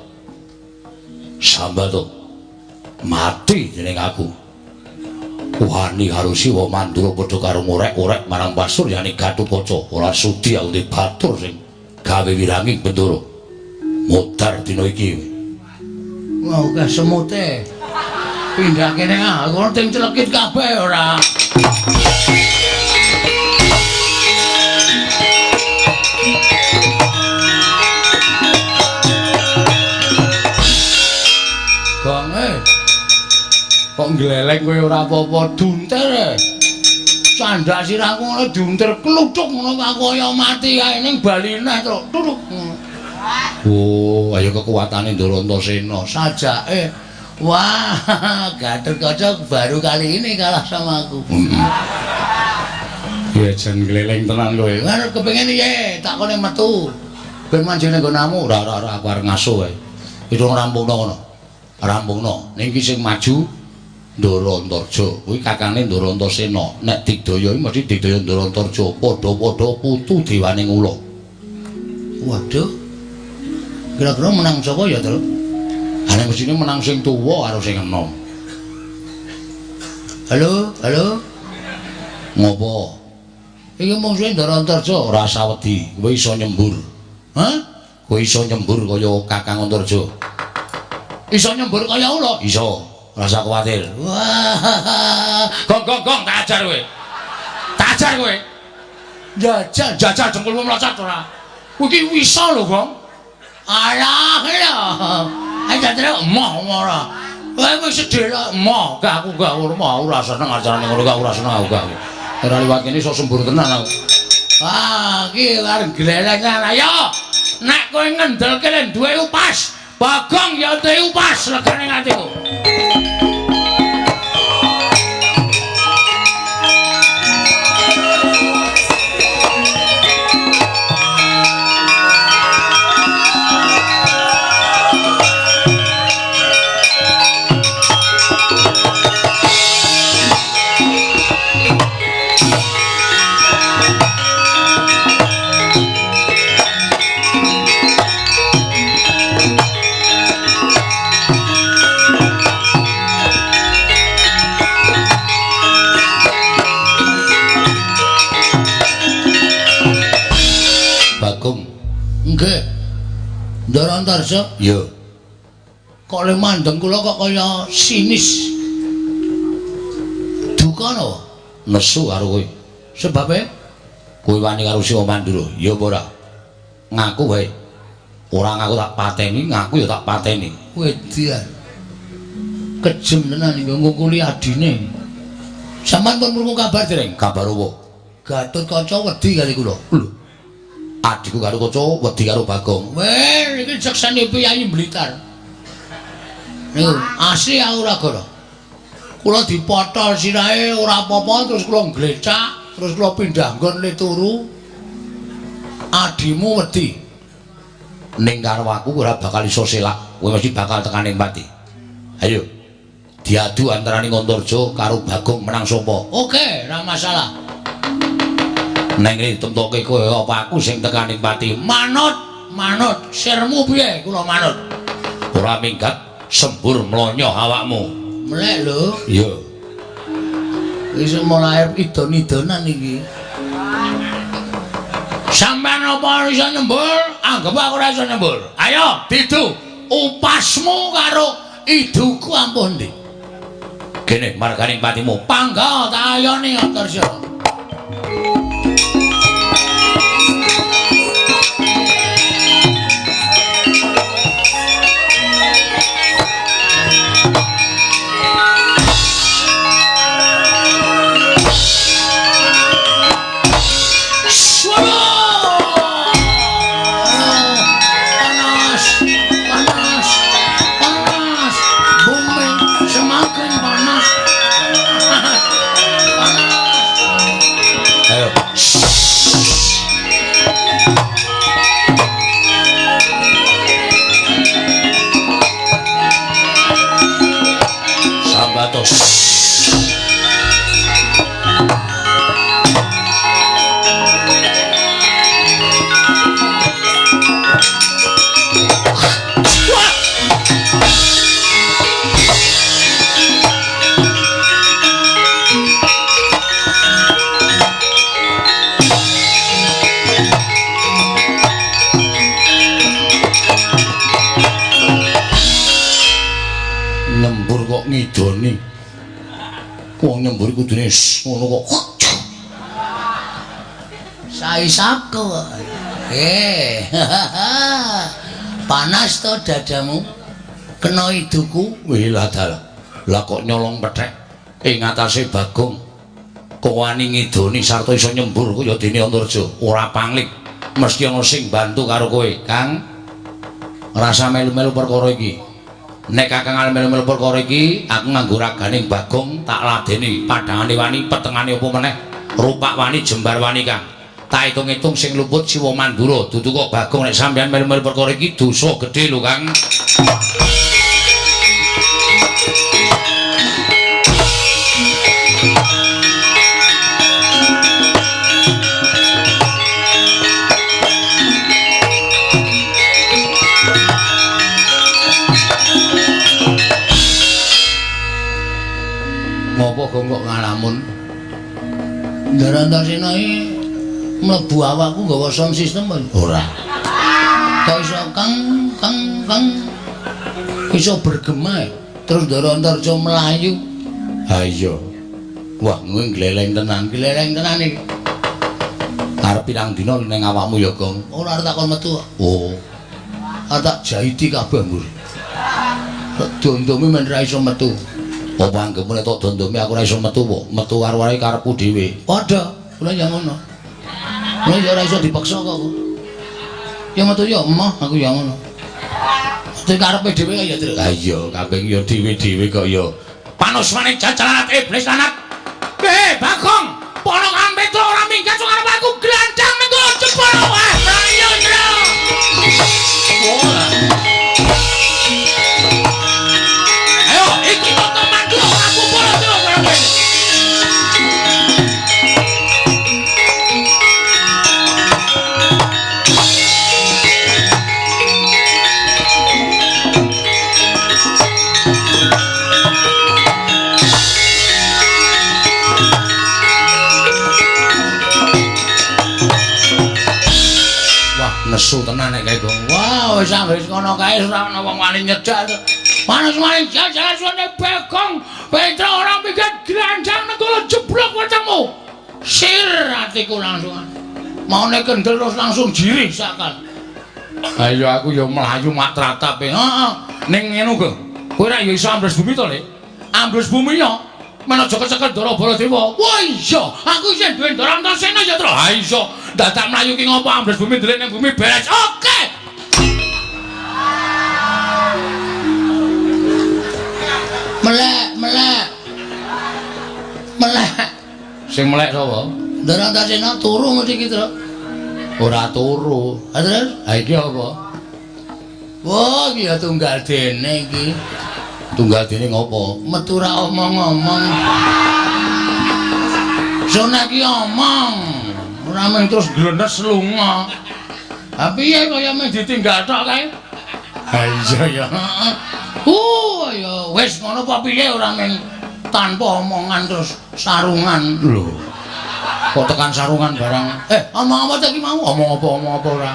Sambato. Mati dening aku. Wani karo Siwa Mandura padha karo ngorek-orek marang pasuryane Gatotkaca. Ora sudi aku ndek batur sing gawe wiranging Bendara. Modar dina iki. Wah, akeh semute. Pindah kene ah, kono ting celekit kabeh ora. Kok ngleleng kowe ora apa-apa duntir. Candak sirahku ngono duntir kluthuk ngono aku kaya mati kae ning bali neh truk. Truk. Oh, ayo kekuatane Ndara Antasena sajake. Wah, Gatotkaca baru kali ini kalah sama aku. Ya jan ngleleng tenan kowe. Lah kepengin piye? Tak kone metu. Ben manjing ning nggonamu. Ora ora ora aku arep ngaso wae. Itu rampungno ngono. Rampungno. Ning iki sing maju Ndara Antarja. Kuwi kakangne Ndara Antasena. Nek Digdaya iki mesti Digdaya Ndara Antarja, padha-padha putu dewaning ula. Waduh. Kira-kira menang sapa ya, Tru? Ha nek mestine menang sing tuwa karo sing enom. Halo, halo. Ngopo? Iki mungsuhe Ndara Antarja ora usah wedi, kowe iso nyembur. Hah? Kowe iso nyembur kaya Kakang Antarja. Iso nyembur kaya ula? Iso. Ora usah kuwatir. Wah. Gong gong gong tak ajar kowe. Tak ajar kowe. Jajal. Jajal dengkulmu mlocot ora. Kowe iki wisa lho, Gong. Alah lho. Ayo jajal Emoh ora. Kowe wis sedih lho, emoh. Gak aku gak ora ora seneng acarane ngono gak ora seneng aku gak. Ora liwat kene iso sembur tenan aku. Ah, iki arep glelengan. Ayo. Nek kowe ngendelke len duwe upas, Bagong ya duwe upas legane atiku. Bagong. Nggih. Ndara Antarja, Iya. kok le mandeng kula kok kaya sinis. Duka napa? Nesu karo kowe. Sebabe Kowe wani karo Siwa Mandura, ya apa ora? Ngaku wae. Ora ngaku tak pateni, ngaku ya tak pateni. Wedian. Kejem tenan iki ngungkuli adine. Sampeyan pun krungu kabar dereng? Kabar apa? Gatotkaca wedi kali kula. Lho. Adikku karo kaca wedi karo Bagong. Weh, iki seksene priyayi Blitar. Niku asli aku ora gara. Kula dipotol sirahe ora apa-apa terus kula nglecak, terus kula pindah nggon le turu. Adimu wedi. Ning karo aku ora bakal iso selak. Kowe mesti bakal tekan ing pati. Ayo. Diadu antaraning Antarja karo Bagong menang sapa? Oke, ora masalah. Neng rene ditemtoke kowe apa aku sing tekan ing pati? Manut, manut. Sirmu piye? Kula manut. Ora minggat sembur mlonyoh awakmu. Melek lho. Iya. Wis mulai idon-idonan iki. Sampeyan apa iso nyembur? Anggep aku ora iso nyembur. Ayo, didu. Upasmu karo Iduku ampuh ndi? Kene marganing patimu. Pangga tak ayone Antarja. Panas, panas, panas. Bumi semakin panas. Panas, panas. Ayo. Sambato. Nyembur kok ngidoni. Wong nyembur kudune ngono kok. Saisako. Panas to dadamu? Kena iduku. Wih lah dalah. Lah kok nyolong pethek ing atase Bagong. Kok wani ngidoni sarta iso nyembur kaya dene Antarja. Ora pangling. Mesti ana sing bantu karo kowe, Kang. Rasa melu-melu perkara iki. Nek Kakang arep melu-melu perkara iki, aku nganggo raganing Bagong tak ladeni padhangane wani, petengane apa meneh, rupak wani, jembar wani, Kang. Tak hitung-hitung sing luput Siwa Mandura, dudu kok Bagong nek sampeyan melu-melu perkara iki dosa gedhe lho, Kang. Ngopo kok ngalamun? Ndara Antasena iki mlebu awakku nggawa sound system apa? Ora. Kok iso kang kang kang iso bergema terus Ndara Antarja mlayu. Ha iya. Wah, kowe gleleng tenan, gleleng tenan iki. Arep pirang dina ning awakmu ya, Gong? Ora arep takon metu. Oh. Arep tak jahiti kabeh, Mbur. Tak dondome men ra iso metu. Apa anggepmu nek tak dondome aku ora iso metu apa? Metu karo wae karepku dhewe. Padha, kula ya ngono. Kula ya ora iso dipaksa kok. Ya metu ya emoh, aku ya ngono. Dadi karepe dhewe ya, Tru. Ha iya, kabeh ya dhewe-dhewe kok ya. Panusmane jajalan iblis lanat. Bagong, ponokan Petro ora minggat sok arep aku glandang ning kono jebol wae. Mlayu, Tru. Ayo, iki kok Mandura ora kumpul, Tru, karo kowe. Nesu tenan nek kae, Gong. Wah, wis anggere ngono kae ora ana wong wani nyedak. Manus-manus jajalan suwane Bagong, Petro ora minggat glandang nang kono jeblok wetengmu. Sir atiku langsung. Maune kendel terus langsung jirih sakal. Ayo aku ya mlayu mak tratap. Heeh. Ning ngono, Gong. Kowe ora ya iso ambles bumi to, Le? Ambles bumi ya. Men aja kecekel Ndara Baladewa. Wah iya, aku isih duwe Ndara Antasena ya, Tru. Ha iso. Dadak mlayu ki ngopo ambles bumi ndelik ning bumi beres. Oke. Melek, melek. Melek. Sing melek sapa? Ndara Antasena turu mesti iki, Tru. Ora turu. Ha terus? Ha iki apa? Wah, iki ya tunggal dene iki. Tunggal dene ngopo? Metu ra omong-omong. Sone iki omong. Ora mung terus glenes lunga. Ha piye kaya mung ditinggal tok kae? Ha iya ya. Ya wis ngono apa piye ora mung tanpa omongan terus sarungan. Lho. Kok tekan sarungan barang? Omong apa ta iki mau? Omong apa omong apa ora?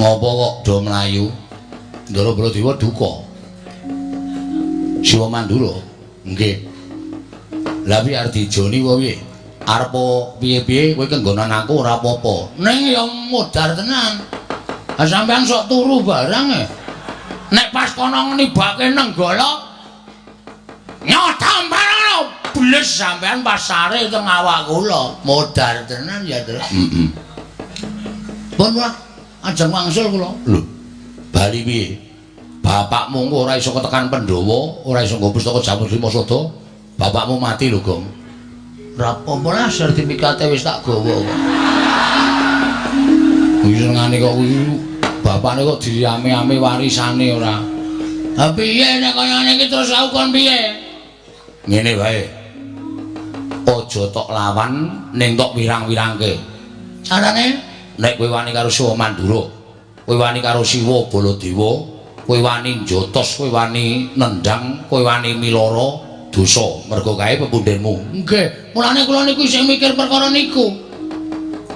Ngopo kok do mlayu? Ndara Baladewa duka. Siwa Mandura. Nggih. Lah piye arep dijoni apa piye? Arep piye-piye kowe kenggonan aku ora apa-apa. Ning ya modar tenan. Ha sampean sok turu barang e. Nek pas kono nibake Nenggala nyotambarana bles sampean pasare teng awak kula. Modar tenan ya, Tru. Heeh. Pun lah, ajeng wangsul kula. Lho, bali piye? Bapakmu engko ora iso ketekan Pandhawa, ora iso nggo pustaka Jamus Lima Sada. Bapakmu mati lho, Gong. Ora apa-apa lah, sertifikate wis tak gawa kok. Kuwi senengane kok kuwi bapakne kok diame-ame warisane ora. Ha piye nek kaya ngene iki terus aku kon piye? Ngene wae. Aja tok lawan ning tok wirang-wirangke. Carane nek kowe wani karo Siwa Mandura, kowe wani karo Siwa Baladewa, kowe wani njotos, kowe wani nendang, kowe wani miloro dosa mergo kae pepundhenmu. Nggih, mulane kula niku isih mikir perkara niku.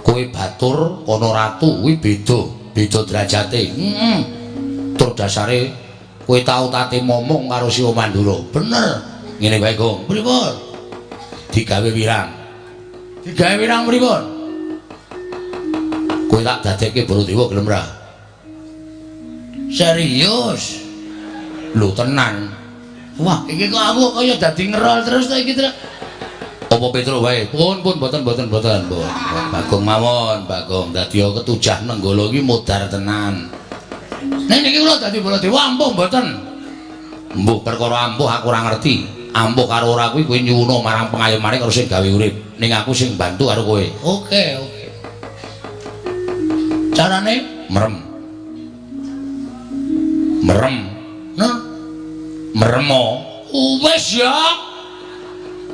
Kowe batur ana ratu kuwi beda, beda derajate. Heeh. Tur dasare kowe tau tate momong karo Siwa Mandura. Bener. Ngene wae, Gong. Pripun? Digawe wirang. Digawe wirang pripun? Kowe tak dadekke Baladewa gelem ra? Serius? Lho tenan. Wah, iki kok aku kaya dadi ngerol terus ta iki, Tru. Apa Petro wae? Pun pun boten boten boten, pun. Bagong mawon, Bagong. Dadi ketujah Nenggala iki modar tenan. Nek niki kula dadi Baladewa ampuh mboten? Mbuh perkara ampuh aku ora ngerti. Ampuh karo ora kuwi kowe nyuwuna marang pengayomane karo sing gawe urip. Ning aku sing bantu karo kowe. Oke, oke. Carane merem. Merem. Nah, meremo. Wis ya.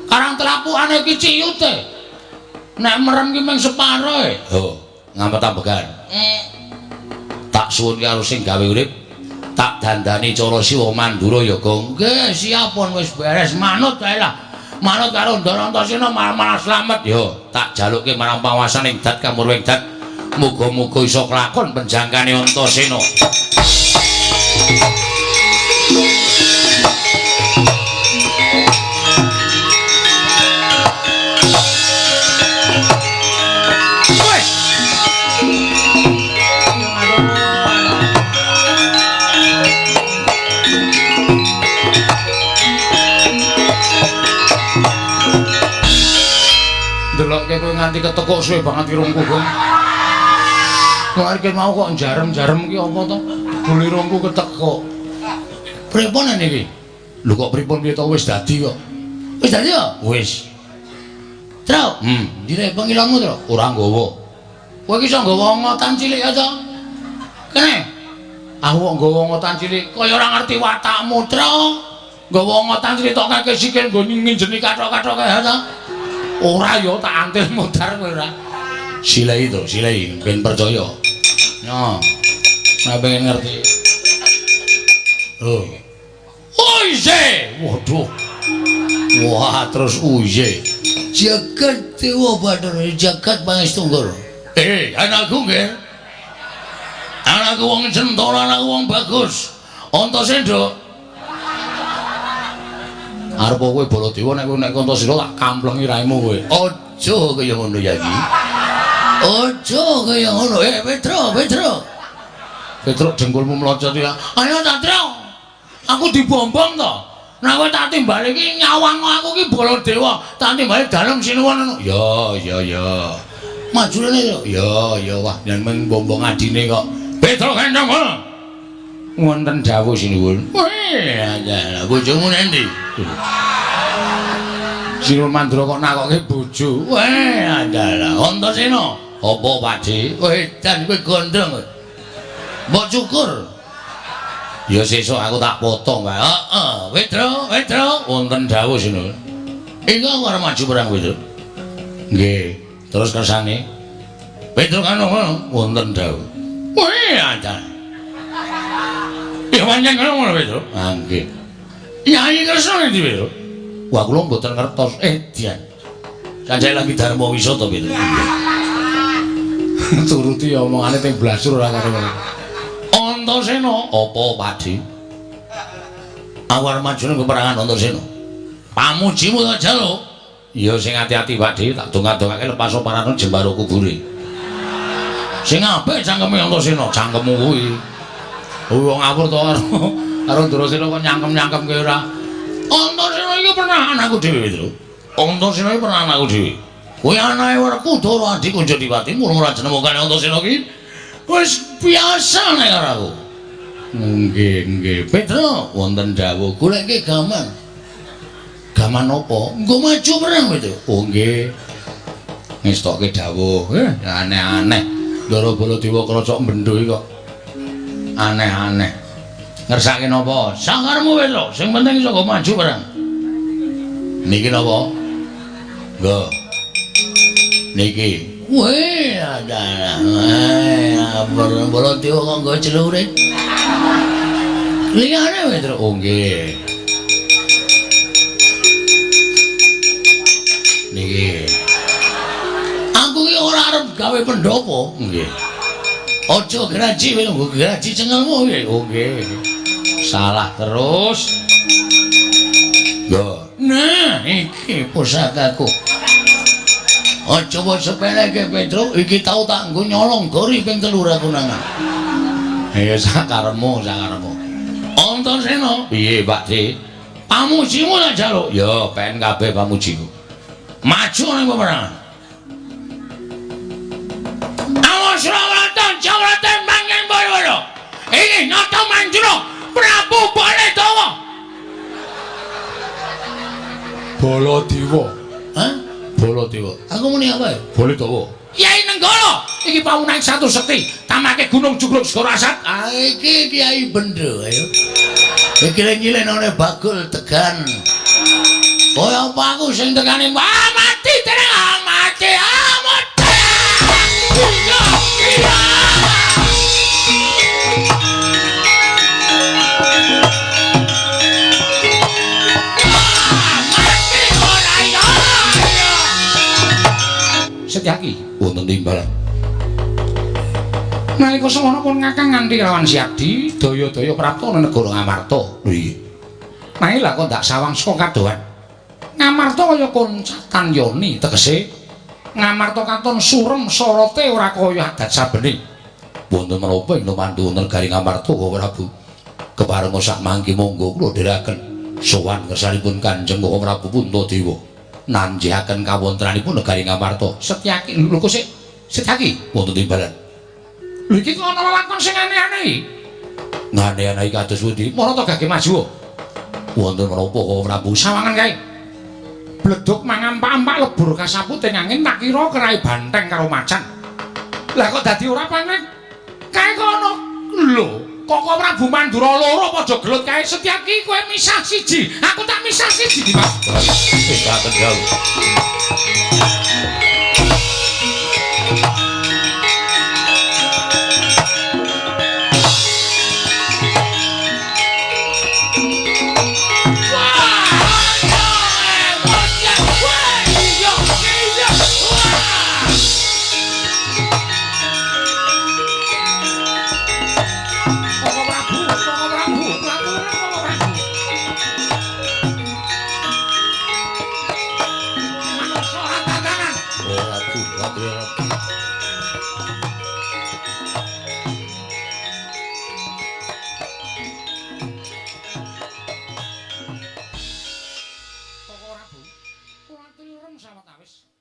Karang telapukane iki ciyut e. Nek merem ki mung separo e. Ho, ngampet ambegan. Tak suwun karo sing gawe urip, Tak dandani cara Siwa Mandura ya, Gong. Nggih, siap pun wis beres manut wae lah. Manut karo Ndara Antasena malah slamet. Yo, tak jalukke marang panguwasaning dat kamurwing dat. Muga-muga iso kelakon penjangkane Antasena. Ndelokke kowe nganti ketekuk suwe banget irungku, Gong. Kok arep mau kok jarem-jarem ki apa to? Gul irungku ketekuk. Pripun niki? Lho kok pripun piye to wis dadi kok. Wis dadi ya? Wis. Tro. Dire pengilangmu, Tro? Ora nggawa. Kowe iki iso nggawa ngotan cilik ya to? Kene. Aku kok nggawa ngotan cilik kaya ora ngerti watakmu, Tro. Nggawa ngotan cilik tok kake sikil nggo nginjeni kathok-kathok ya to? Ora ya tak antil mudhar kowe ora. Silai to, silai ben percaya. Yo. Nek pengen ngerti. Oh. Oize. Waduh. Wah, terus uye. Jagat Dewa Bathara, jagat Pangestu. Anakku nggih. Anakku wong centara, anakku wong bagus. Antasena. Arep kowe Baladewa nek kowe nek Antasena tak kamplengi raimu kowe. Aja kaya ngono ya iki. Aja kaya ngono. Petro, Petro. Petruk dengkulmu mlocot ya. Ayo ta, Tro. Aku dibombong to. Nek kowe tak timbal iki nyawang aku iki Baladewa, tak timbali dalem sinuwun. Ya, ya, ya. Maju rene, Tro. Ya, ya wah yen men bombong adine kok. Petruk kendong. Wonten dawuh sinuwun. Weh, adalah bojomu nendi? Sinuwun Mandura kok nakokke bojo. Weh, adalah Antasena. Apa, Pakde? Wedan kowe gondrong. Mbok cukur. Ya sesuk aku tak potong, Pak. Heeh, Petro, Petro. Wonten dawuh sinuwun. Iku aku arep maju perang, Petro. Nggih. Terus kersane? Petro kan ngono. Wonten dawuh. Weh, adalah. Ya pancen ngono Petro. Ah, nggih. Yai Kresna endi, Petro? Wah, kula mboten ngertos. Dian. Kanjeng lagi dharma wisata, Petro. Turuti omongane teng blasur ora karo. Antasena. Apa, Pakde? Aku arep maju ning peperangan Antasena. Pamujimu tak jaluk. Ya sing ati-ati, Pakde, tak dongak-dongake lepas parano jembaro kubure. Sing apik cangkeme Antasena, cangkemmu kuwi. Wong ngawur to karo Ndrasena kok nyangkem-nyangkem kowe ora. Antasena iki pernah anakku dhewe, Petro. Antasena iki pernah anakku dhewe. Kuwi anake Werkudara Adi Kunjadipati, mula ora jenemokane Antasena iki wis biasa nek karo aku. Nggih, nggih. Petro, wonten dawuh goleke gaman. Gaman apa? Nggo maju perang, Petro. Oh nggih. Ngestokke dawuh. Aneh-aneh. Ndara Baladewa krocok bendho iki kok. Aneh-aneh. Ngersake napa? Sakaremu Petro, sing penting iso nggo maju perang. Niki napa? Nggo. Niki. Weh, adalah. Weh, Baladewa kok nggo celure. Liyane Petro. Oh nggih. Niki. Aku ki ora arep gawe pendopo. Nggih. Aja graji kowe nggo graji cengelmu piye? Oh nggih. Salah terus. Nggo. Nah, iki pusakaku. Aja mbok sepeleke Petro, iki tau tak nggo nyolong gori ping 3 aku nangan. Ya sakaremu, sakaremu. Antasena. Piye, Pakde? Pamujimu tak jaluk. Ya, pen kabeh pamujiku. Maju ning peperangan. Awas Rawatan, Jawatan manggen Barawara. Iki nata manjura Prabu Baladewa. Baladewa. Hah? Baladewa. Aku muni apa ya? Baladewa. Kyai Nenggala, iki pawunan satu sekti, tamake Gunung Jugruk Segara Asat. Ah, iki Kyai Bendho, ayo. Iki nyilenane Bagul Tegan. Kaya apa aku sing tekane? Wah, mati tenang, ah, mati, ah, mati. Iya, iya. Setyaki wonten timbalan. Nalika semono pun ngakang nganti lawan Siadi daya-daya prapta ana negara Ngamarta. Lho iya. Nanging lha kok ndak sawang saka kadohan. Ngamarta kaya koncatan yoni tegese Ngamarta katon surem sorote ora kaya adat sabene. Wonten menapa ing lumantu negari Ngamarta Koko Prabu? Keparenga sak mangke monggo kula dherekaken sowan ngersanipun Kanjeng Koko Prabu Puntadewa. Nanjihaken kawontenanipun negari Ngamarta. Setyaki lho kok sik Setyaki wonten timbalan. Lho iki kok ana lelakon sing aneh-aneh iki. Ngane-aneh kados pundi? Mara to gage maju. Wonten menapa Koko Prabu? Sawangan kae. Bleduk mangampak-ampak lebur kasaput ing angin tak kira kerai banteng karo macan. Lah kok dadi ora pangling? Kae kok ana lho, Koko Prabu Mandura loro padha gelut kae. Setyaki kowe misah siji, aku tak misah siji Dimas. Wis tak kendhal. Koko Prabu, kula atur sawetawis.